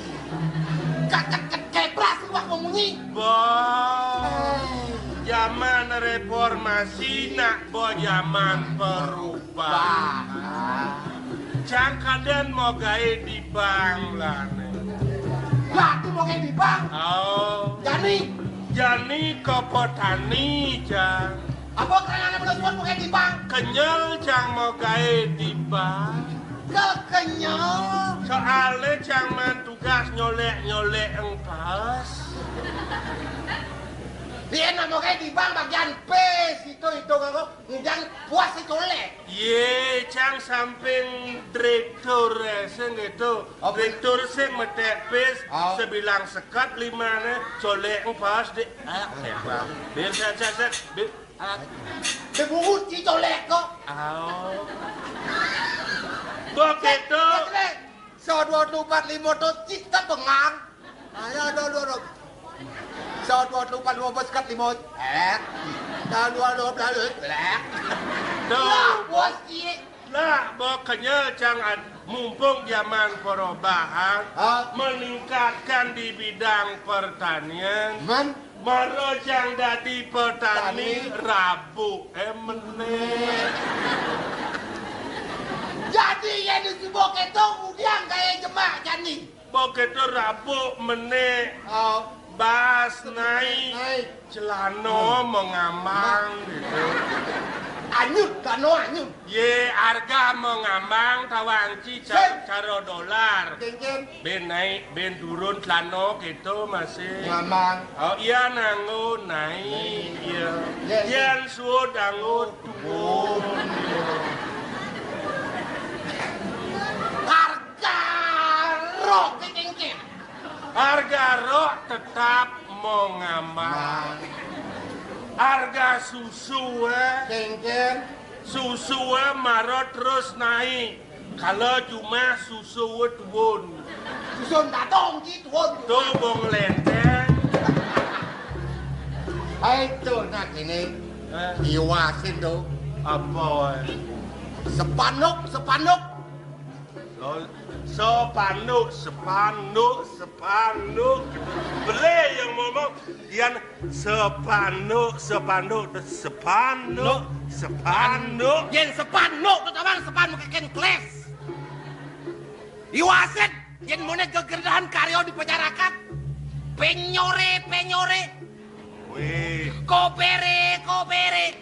Kat, kat, kat, kepras wak memunyi. Bah. Hai. Zaman reformasi nak bo zaman perubahan. Bah. Cang kaden mau gae di bank lah ne. Lah, tu mau gae di bank? Oh. Jani? Jani ke petani, Cang. Apa kerangan apa suan mau gae di bank? Kenyel, Cang, mau gae di bank. Kekenyel? Soalnya, Cang, man tugas nyolek-nyolek engpas. Dia nak mau gae di bank bagian pes itu, itu aku. Ngejang puas itu lek. Ye, Cang, samping direktur, eh, sing itu. Apa? Direktur sing metek pis, ah, sebilang sekat lima ne, colek pas di, ah, tembak. Bir set, set, set, bir, ah. Debut ci colek kok. Au. Kok gitu? Set, set, set. So dua puluh empat lima tu cita pengang. Ayo, aduh, aduh, aduh. So dua puluh empat lima belas kat lima. Eh. Tahun dua dua belas, eh. Tuh. Lah, bos, iya. Lah, makanya jangan, mumpung zaman perubahan, ha? Meningkatkan di bidang pertanian. Man? Mara jang dadi petani, tani. Rabu, eh, meneh. Jadi, ya, di subuh keto, udiang gae jemak jani. Begitu rabu meneh, oh, bas naik, naik, celana, hmm, mengambang gitu. Anyut, celana anyut. Ye, harga mengambang tawang ci ca-, sing, cara dolar. Sing, sing. Ben naik, ben turun celana gitu masih. Ngambang. Oh, iya, nanggo naik, naik. Iya. Iya, iya. Yang suud anggo turun. Harga rok kengken. Harga rok tetap mau ngambang. Nah. Harga susu, eh. Kengken. Susu, eh, mara terus naik. Kalau jumah susu, eh, turun. Susun datang gitu, turun. Tuh, bong lenteng. Hai, tuh, nak ini. Eh? Iwasin tuh. Apa, eh? Sepanduk, sepanduk. Oh, sepanduk, sepanduk, sepanduk. Beli yang ngomong, yang sepanduk, sepanduk, sepanduk, sepanduk. Yang sepanduk tu abang, sepanduk keken kles. Iwasit, yang mana kegerdahan karyo di masyarakat. Penyore, penyore. Wih. Kobere, kobere.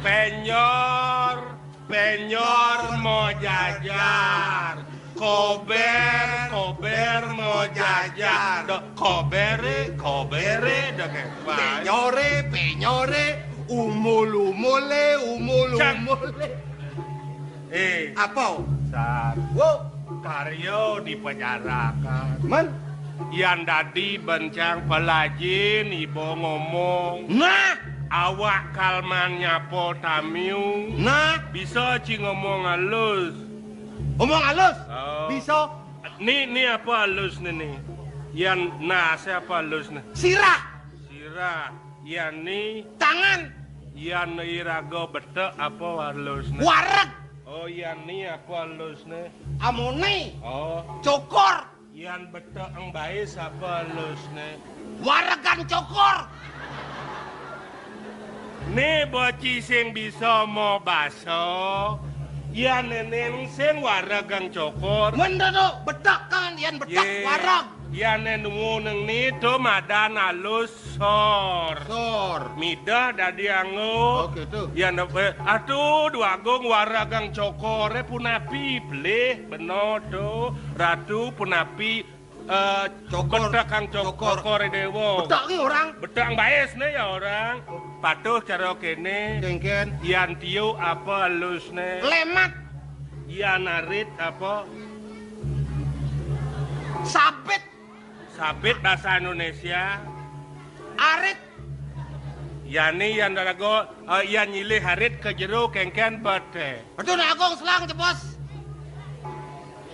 Penyor, penyor mau jajar. Kober, kober mau jajar. Jar. Dok kobere, kobere, dok, eh, wah. Penyore, penyore, umul-umule, Cang. Umul-umule. Eh. Apa? Sar. Wo. Karya dipajarakan. Men? Yan dadi bencang pelajin iba ngomong. Nah. Awak kalman nyapa tamiu. Nah. Bisa ci ngomong alus. Ngomong alus? Oh. Bisa. Ni, ni apa alusne ni? Yan nase apa alusne? Sirah. Sirah. Yan ni? Tangan. Yan iraga betek apa alusne? Wareg. Oh, yan ni apa alusne? Amone. Oh. Cokor. Yan betek eng bais apa alusne? Waregan cokor. Né bocah sing bisa mabasa, yan néné sing waregang cokor. Mén to, betek kan, yan betek. Yé, wareg. Yan né nuwun né to madan alus sor. Sor. Midah dadi anggo. Oh, gitu. Yan, eh, atuh, Dwagung waregang cokoré punapi, pelih, bena to, Ratu punapi. Eh, cokor. Betek kang cok-, cokor. Cokor déwa. Betek ki orang. Betek baisné ya orang. Patuh cara kéné. Kéngkén. Yan tiuk apa alusné? Lemat. Yan arit apa? Sabit. Sabit bahasa Indonesia. Arit. Yani yan raga, eh, yan nyilih arit ka jero kéngkén beté. Ratu Agung selang jebos.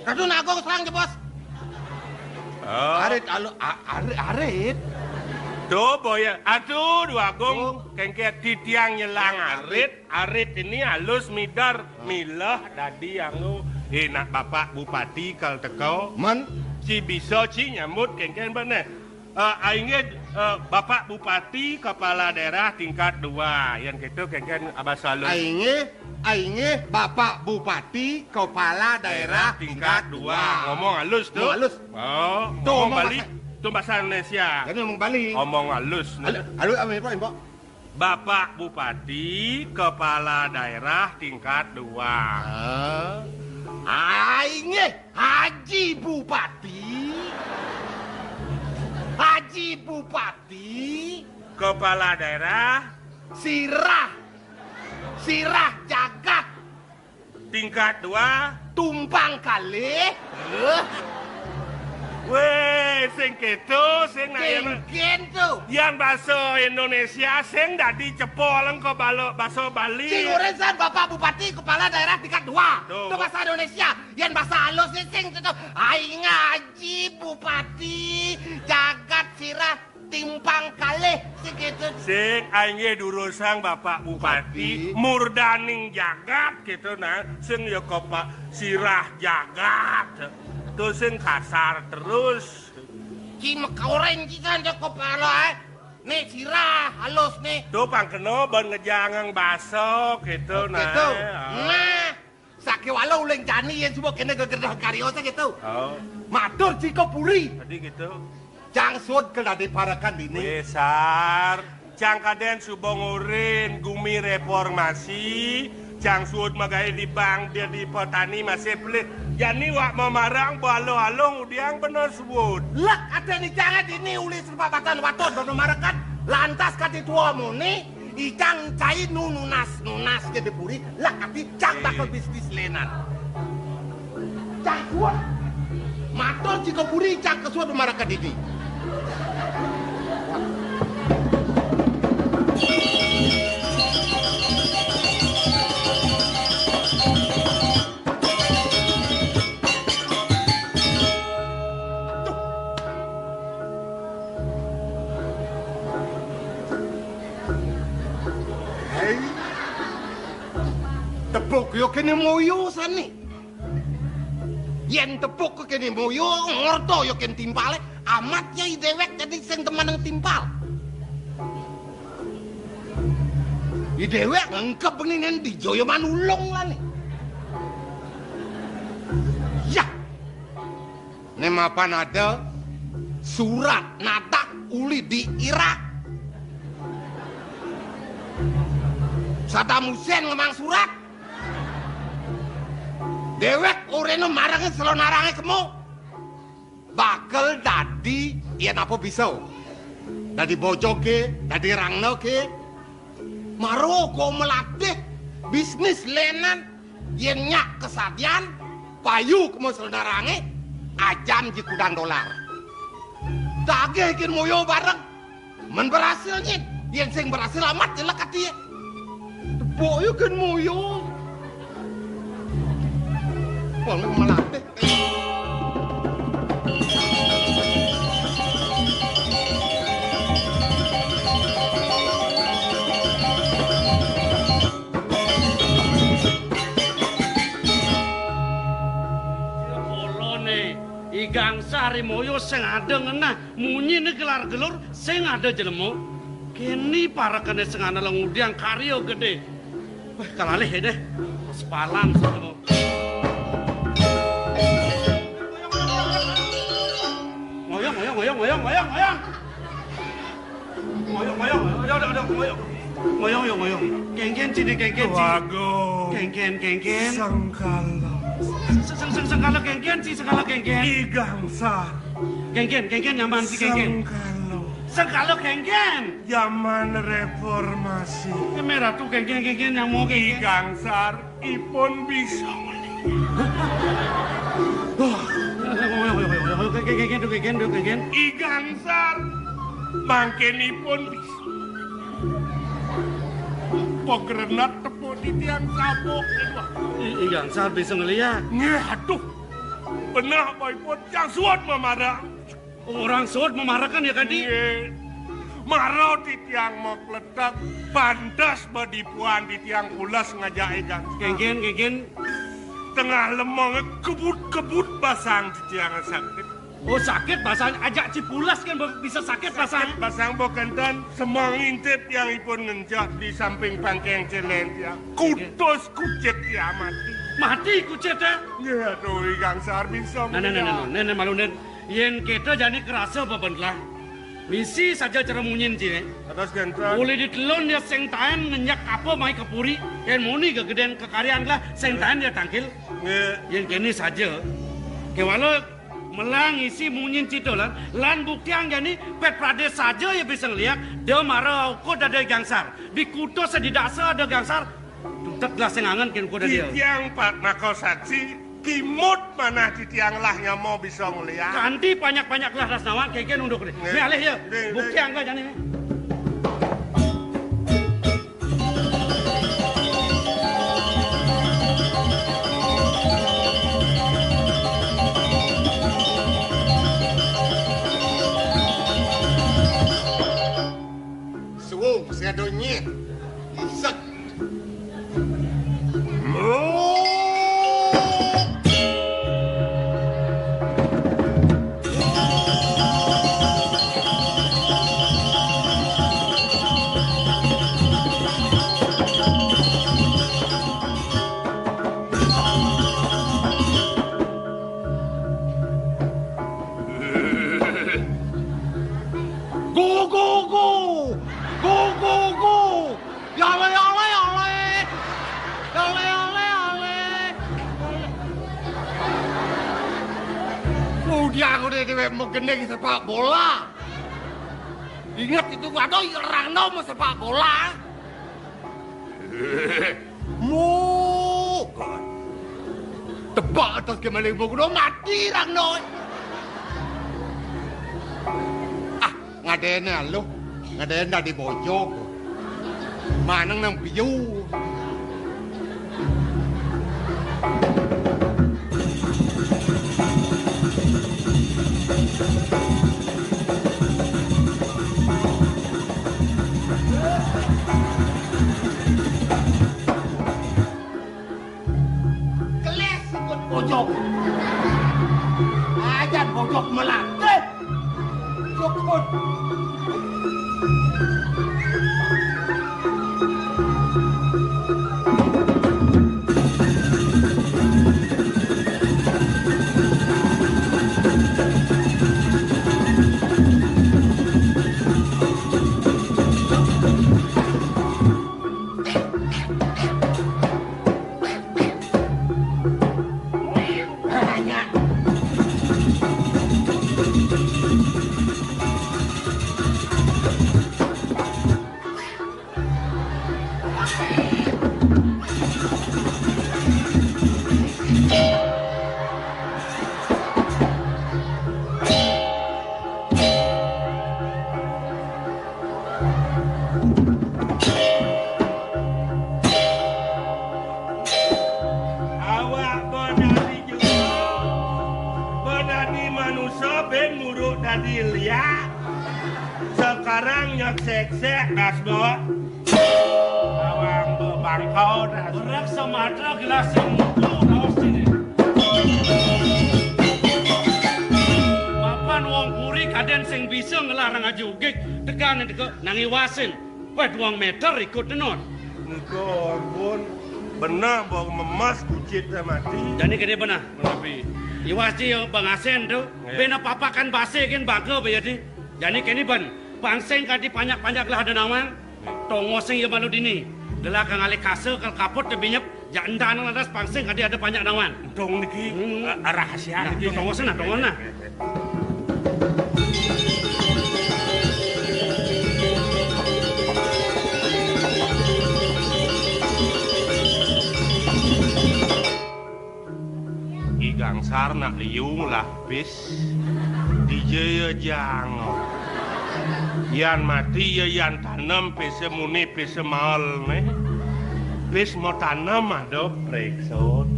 Ratu Agung selang jebos. Oh. Arit alu-, a-, arit, arit. Tuh, boya. Aduh, Dwagung. Oh. Kéngkén titiang nyelang arit. Arit ini alus midah, milah dadi anggo. Eh, nak Bapak Bupati kal teka. Mén? Ci bisa ci nyambut kéngkén bené. Eh, ainggih, eh, Bapak Bupati, kepala daerah tingkat dua. Yan kéto kéngkén abah salun. Ainggih, ainggih Bapak Bupati, kepala daerah tingkat dua. Ngomong alus to. Ngomong alus. Oh, to, ngomong balik. Tuh bahasa Indonesia. Jadi ngomong balik. Ngomong alus. Alu-, alus apa, Pak? Bapak Bupati, kepala daerah tingkat dua. Ah. Ainggih Haji Bupati. Haji Bupati. Kepala daerah. Sirah. Sirah jagat. Tingkat dua. Tumpang kalih. Heh. Wéh, sing kéto, sing nak yan. Kéngkén to. Yan basa Indonesia, sing dadi cepol engko bala basa Bali. Sing urusan Bapak Bupati, kepala daerah tingkat dua. Tuh. To bahasa Indonesia. Yan basa alus sing to. Ai ngaji Bupati, jagat sirah timpang kalih, sing kéto. Sing, ainggih durusang Bapak Bupati, Bupati. Murdaning jagat, kéto, nah, sing ya kepa-, sirah jagat. To sing kasar terus. Ci mekoren ci kan ya kepala, eh. Né sirah halus né. To pang kena ban ngejangang basa, kéto, nah. Kéto. Ah. Nah. Sakéwala uling jani yén suba kéné gegedhé karya sing kéto. Oh. Matur jika puri. Dadi kéto. Cang suud ka dadi parekan dini. Wésar. Cang kadén suba ngurin gumi reformasi. Cang suud magaé di bank dia di petani masih pelih. Jani wak mamarang balo-alo ngudiang bener suud. Lek adéné cang dini uli serba batan waton dono marekan. Lantas kati tua muni. Icang cai nu nunas-nunas gedé puri, lah kati cang bakal bisnis lénan. Cang suud. Matur jika puri cang kesuud maraka dini. Hai. Tepuk ya kéné moyo sané. Yén tepuk kéné moyo, ngorta ya kéné timpalé, amat ya i déwék dadi sing temenang timpal. I déwék ngengkep né nén dija ya manulung lané. Yah. Né mapan ada surat natak uli di Irak. Saddam Hussein ngemang surat. Déwék oréna marengin selonarangé kemo. Bakal dadi, yén apa bisa. Dadi bojoké, dadi rangnaké. Mara kok melatih bisnis lénan, yén nyak kasadian, payu kema selenarangé, ajam ji kudang dolar. Tagih kén moyo bareng. Men berhasil nyit, yén sing berhasil amat jelek ati. Tepuk ya kén moyo. Wong melatih. Polone, I Gangsar, I Moyo sing ada ngenah, munyiné gelar-gelur, sing ada jelema. Kéné parekené sing ana ngudiang karya gedé. Wah, kalalih ya deh. Sepalan sama. Ngoyong, ngoyong, ngoyong, ngoyong, ngoyong, ngoyong. Ngoyong, ngoyong, ngoyong, aduh, aduh, ngoyong. Ngoyong, ngoyong, ngoyong. Kénkén ci, kénkén ci. Waduh. Kénkén, kénkén. Sengkala. Seng, seng, seng, sengkala kénkén ci, sengkala kénkén. I Gangsar. Kénkén, kénkén nyaman ci, kénkén. Sengkala. Sengkala kénkén. Zaman reformasi. Émé ratu kénkén, kénkén nyamuk, kénkén. I Gangsar ipun bisa. Kénkén, kénkén, kénkén, kénkén. I Gangsar mangkin ipun bisa. Pagrenat tepuk titiang sabuk. I, I Gangsar bisa ngeliat. Nggih, aduh. Beneh apa ipun yang suwun mamarang. Orang suud memarakan ya, Kadi? Nggih. Mara titiang mok letek, pantes bedipuan titiang pules ngajak I Gangsar. Kénkén, kénkén. Tengah lemong kebut-kebut basang titiang sakit. Oh, sakit basang, ajak ci pules kan be-, bisa sakit basang. Sakit basang bokanten, semeng intip tiang ipun ngencot di samping pangkeng céléng tiang. Kutus kucit tiang mati. Mati kucit ya? Nggih, aduh, I Gangsar bisa. Nah, nah, nah, nah, nah, nah, malu, nah. Yén kéto jani kerasa bebenlah. Misi saja cara munyin ci, né. Atas genteng. Boleh ditelun ya sing taén ngenyak apa mai ke puri. Yén muni gegedén kekaryan lah, sing taén ya tangkil. Nggih. Yén kéné saja. Kéwala melang isi munyin ci to lan, lan buktiang jani pét pradé saja ya bisa ngeliat, da mara ukud ada Gangsar. Di kutus di dasar ada Gangsar. Tutet lah sing angen kén kuda dia. Titiang pat naka saksi, kimud manah titiang lah nyama bisa ngeliat. Kanti banyak-banyak lah ras nawang kénkén unduk deh. Nggih. Né alih ya. Nggih, nggih. Buktiang ka jani né. Suwung, sing ada nyit. Isek. Go, go, go! Go, go, go! Yale, yale, yale! Yale, yale, yale! Udah aku deh, dewek mau gendeng sepak bola. Ingat itu, waduh, orang no mau sepak bola. Mukan. Tebak atas kemaling mukno mati rang noi. Ah, ngadene aluh. Ngadene dadi bojog. Maneng nang piyu. Keles ikut bojog. Ajan bojog melatih. Cukup. Pin muruk dadi liak. Sekarang nyek seksek das, Mbok. Awang bebangkau das. Berak sematra gelas sing mutu raos dini. Mapan wong puri kadén sing bisa ngelarang aja ugig, tekan teka nang iwasin. Wah, duang meter ikut tenun. Nika ampun, beneh bau memes kucit mati. Jani kene beneh. Menapi? Iwas ji, ya, Bang Asen tu. Nggih. Bena papakan base kin bangka bayadi. Jani kene ben. Pangsing kadi panjak-panjak gelah ada nawang. Tongos sing ya malu dini. Gelah kang alih kasa kal kaput te binyep. Jak entan lantas pangsing kadi ada panjak nawang. Entong niki, hmm, eh, rahasia. Nah, niki. Tongos nah, tongos nah. I Gangsar nak liung lah pis. Dija ya jang. Yan mati ya yan tanem pis muni pis mal ne. Pis mau tanem ada preksot.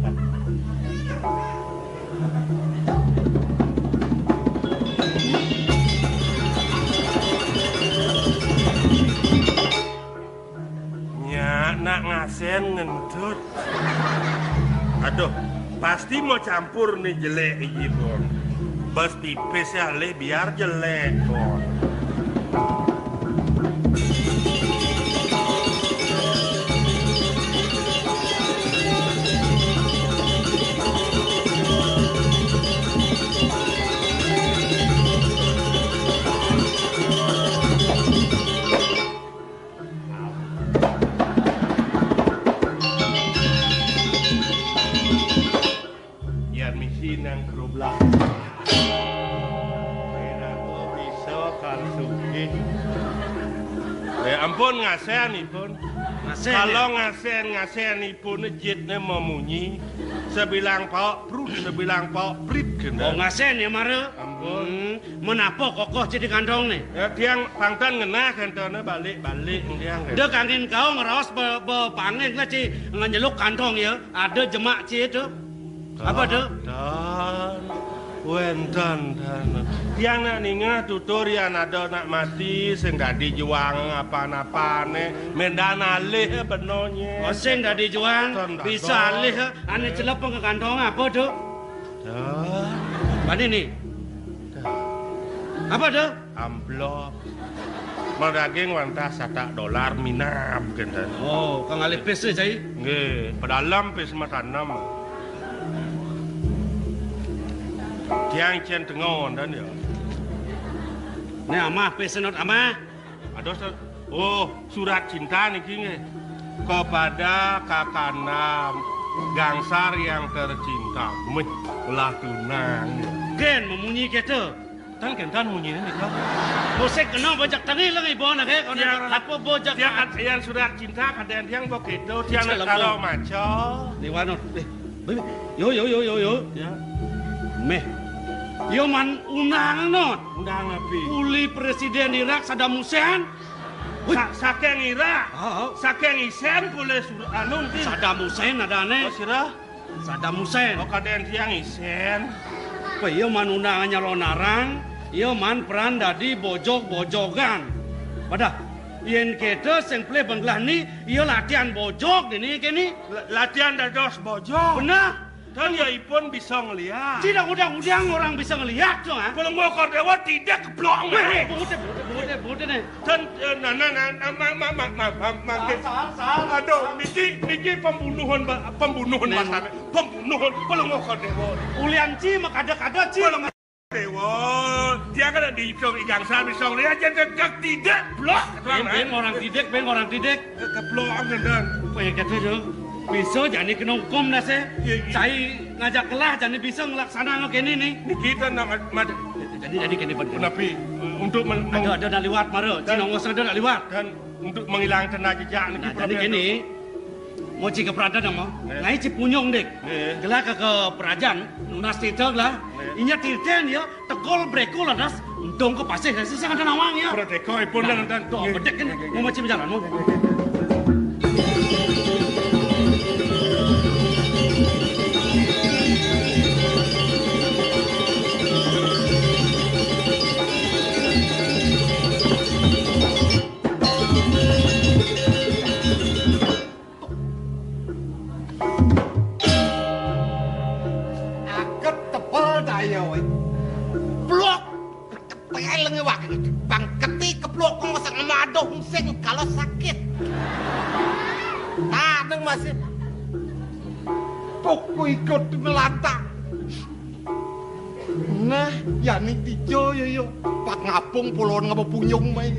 Nya, nak ngasen ngentut. Aduh, pasti mau campur nih jelek iki, Bon. Bes pipis ya, leh biar jelek, Bon. Yan misi nang kerublah. Beda kok bisa kan sugih. Ya ampun, ngasen ipun. Ngasen, kalau ya? Ngasen, ngasen ipun jitne memunyi. Sebilang pauk prut, sebilang pauk prit kena. Oh, ngasen ya, Mara? Ampun. Hmm. Menapa kokoh jadi kandong nih? Ya, tiang pangtan ngenah kantone balik-balik tiang. Dia kangin kau ngeraos be, be pangin lah ci ngenyeluk kantong ya. Ada jemak ci itu. Apa tu? Dan wenten dan tiang nak ningeh tutur yan ada nak mati sing dadi juang apa-apane mendan alih benonye. Oh, sing dadi juang bisa alih ane celepeng ke kantong apa tu? Dah. Bani ni. Dah. Apa tu? Amplop. Madaging wantah satak dolar minab kenten. Oh, kang alih pis cai? Nggih, pedalem pis matanem. Tiang cen tengon dan ya. Ni amah pis not amah. Ada sa-, oh, surat cinta niki nggih. Kepada Kakanda Gangsar yang tercinta. Mih, lah tunang. Gen memunyi kita. Tan kentan munyine nika. Musik kena bojak tangi lagi bawa nak eh. Kau ya, nak apa bojak ya, kat-, yang surat cinta kadang yang begitu. Tiang nak taruh maco. Di wano. Eh, baby. Yo, yo, yo, yo, yo. Ya. Meh. Yo man undang not. Undang api. Uli Presiden Irak Saddam Hussein. Sa-, saking Irak. Oh, oh. Saking Isen boleh sur-, anu, mungkin. Saddam Hussein ada aneh. Oh, sirah. Saddam Hussein. Oh, kadén tiang Isen. Apa iya man undang nyalon arang, iya man peran dadi bojog-bojogan. Padah, yén kéto sing pelih benggelah ni, iya latihan bojog dini kéni. La-, latihan dados bojog. Bener. Kan ya ipun bisa ngeliat. Tidak udang-udang orang bisa ngeliat tuh, ha? Kalau mau Kordewa tidak keblok. Weh, weh, bungut deh, bungut deh, bungut deh, bungut deh nih. Dan, eh, nah, nah, nah, nah, ma-, ma-, ma-, ma-, ma-, mangke. Sal, sal, sal. Aduh, niki, niki pembunuhan, ba-, pembunuhan bahasanya. Pembunuhan, pelengok dewa. Ulian ci, makada-kada ci. Pelengok dewa. Dia kan di Song Igang Sal, di Song Ria, aja dekat tidak, blok. Bén, bén, orang tidak, bén, orang tidak. Ke-, keblok, dan. Apa yang kata tu? Bisa jani kena hukum dah, sih. Iya, iya. Cai ngajak kelah, jani bisa ngelaksana kéné nih. Niki kita nak mat-, Jadi, jadi kéné bener. Menapi, eh, untuk men-, ada, ada nak liwat, mara. Ci Nongos ada nak liwat. Dan untuk menghilangkan jejak niki. Nah, jadi kéné, mau ci keberatan dong, mau. Eh. Ngai ci punyung, Dik. Eh. Gelah ke, ke perajan, nunas tita gelah. Eh. Inya titen ya, tegol breko lantas. Untung ke pasih, saya sih ada nawang ya. Pradeka ipun dan, dan. Tuh, bedek kan, mau macam jalan, mau. Iya, woi. Blok. Pelenge wak. Bang keti keblok kok sing madoh sing kalau sakit. Nah, neng masih. Pokok ikut melantang. Nah, yani tijo yo yo. Pak ngapung pulon ngapa punyung mai.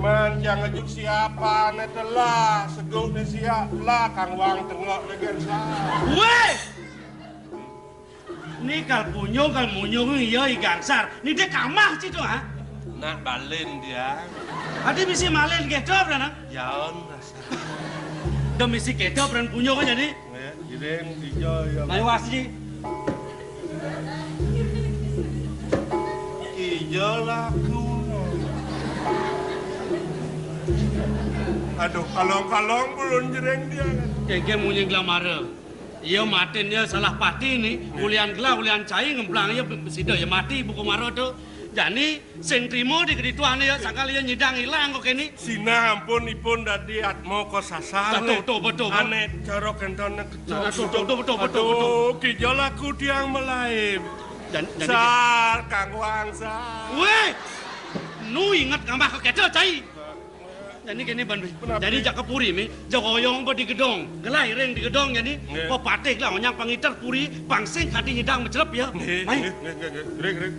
Man, jang ngejuk siapa ne telah, seguk ne siap lah, kang wang tengok dengan sa. Weh! Ni kal punyung, kal munyung, iya i gangsar. Ni dia kamah situ, ha? Nak balen dia. Adi misi malen kedo, Branang? Jaon rasa. Dia misi kedo, Bran punyung aja ni. Nggih, giring, ijo, ya. Ayo, wasi. Ijo laku. Aduh, kalong-kalong belum jereng dia. Kengke munyi gelamara. Iya, matin ya salah pati ni. Nggih. Ulian gelah, ulian cai, ngemplang ya, sida ya mati, buku mara tu. Jani, sing trimo di kedituan ya, sangkal ya nyidang ilang kok kene. Sinah ampun ipun dadi atma kosasar. Betul, betul, betul, betul. Anek cara kentone kecok. Betul, betul, betul, betul, betul. Aduh, kijol aku tiang melaib. Jan-, jani sar, kang wang, sar. Weh! Nu inget ngambah ke kedo, cai. Jani kene, Ban, weh. Menapa? Jani jak ke puri, mi. Jak oyong apa di gedong. Gelah iring di gedong, jani. Nggih. Pepatih lah, onyang pangiter puri, pangsing kadi nyidang mecelep, ya. Nggih, mai. Nggih, nggih, nggih. Gerak, gerak.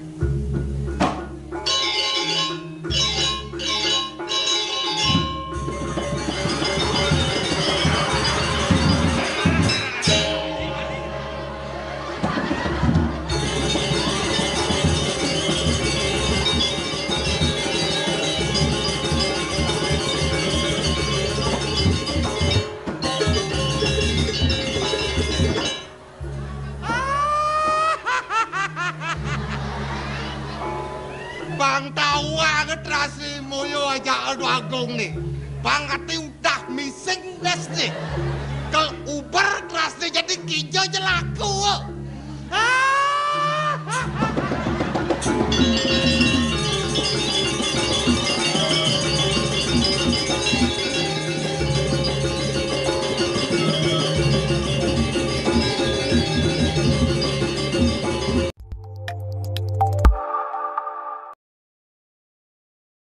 Bang tawa ke terasi moyo aja adu agung ni. Bang kati udah missing des ni. Kel uber terasi jadi kijo jelaku.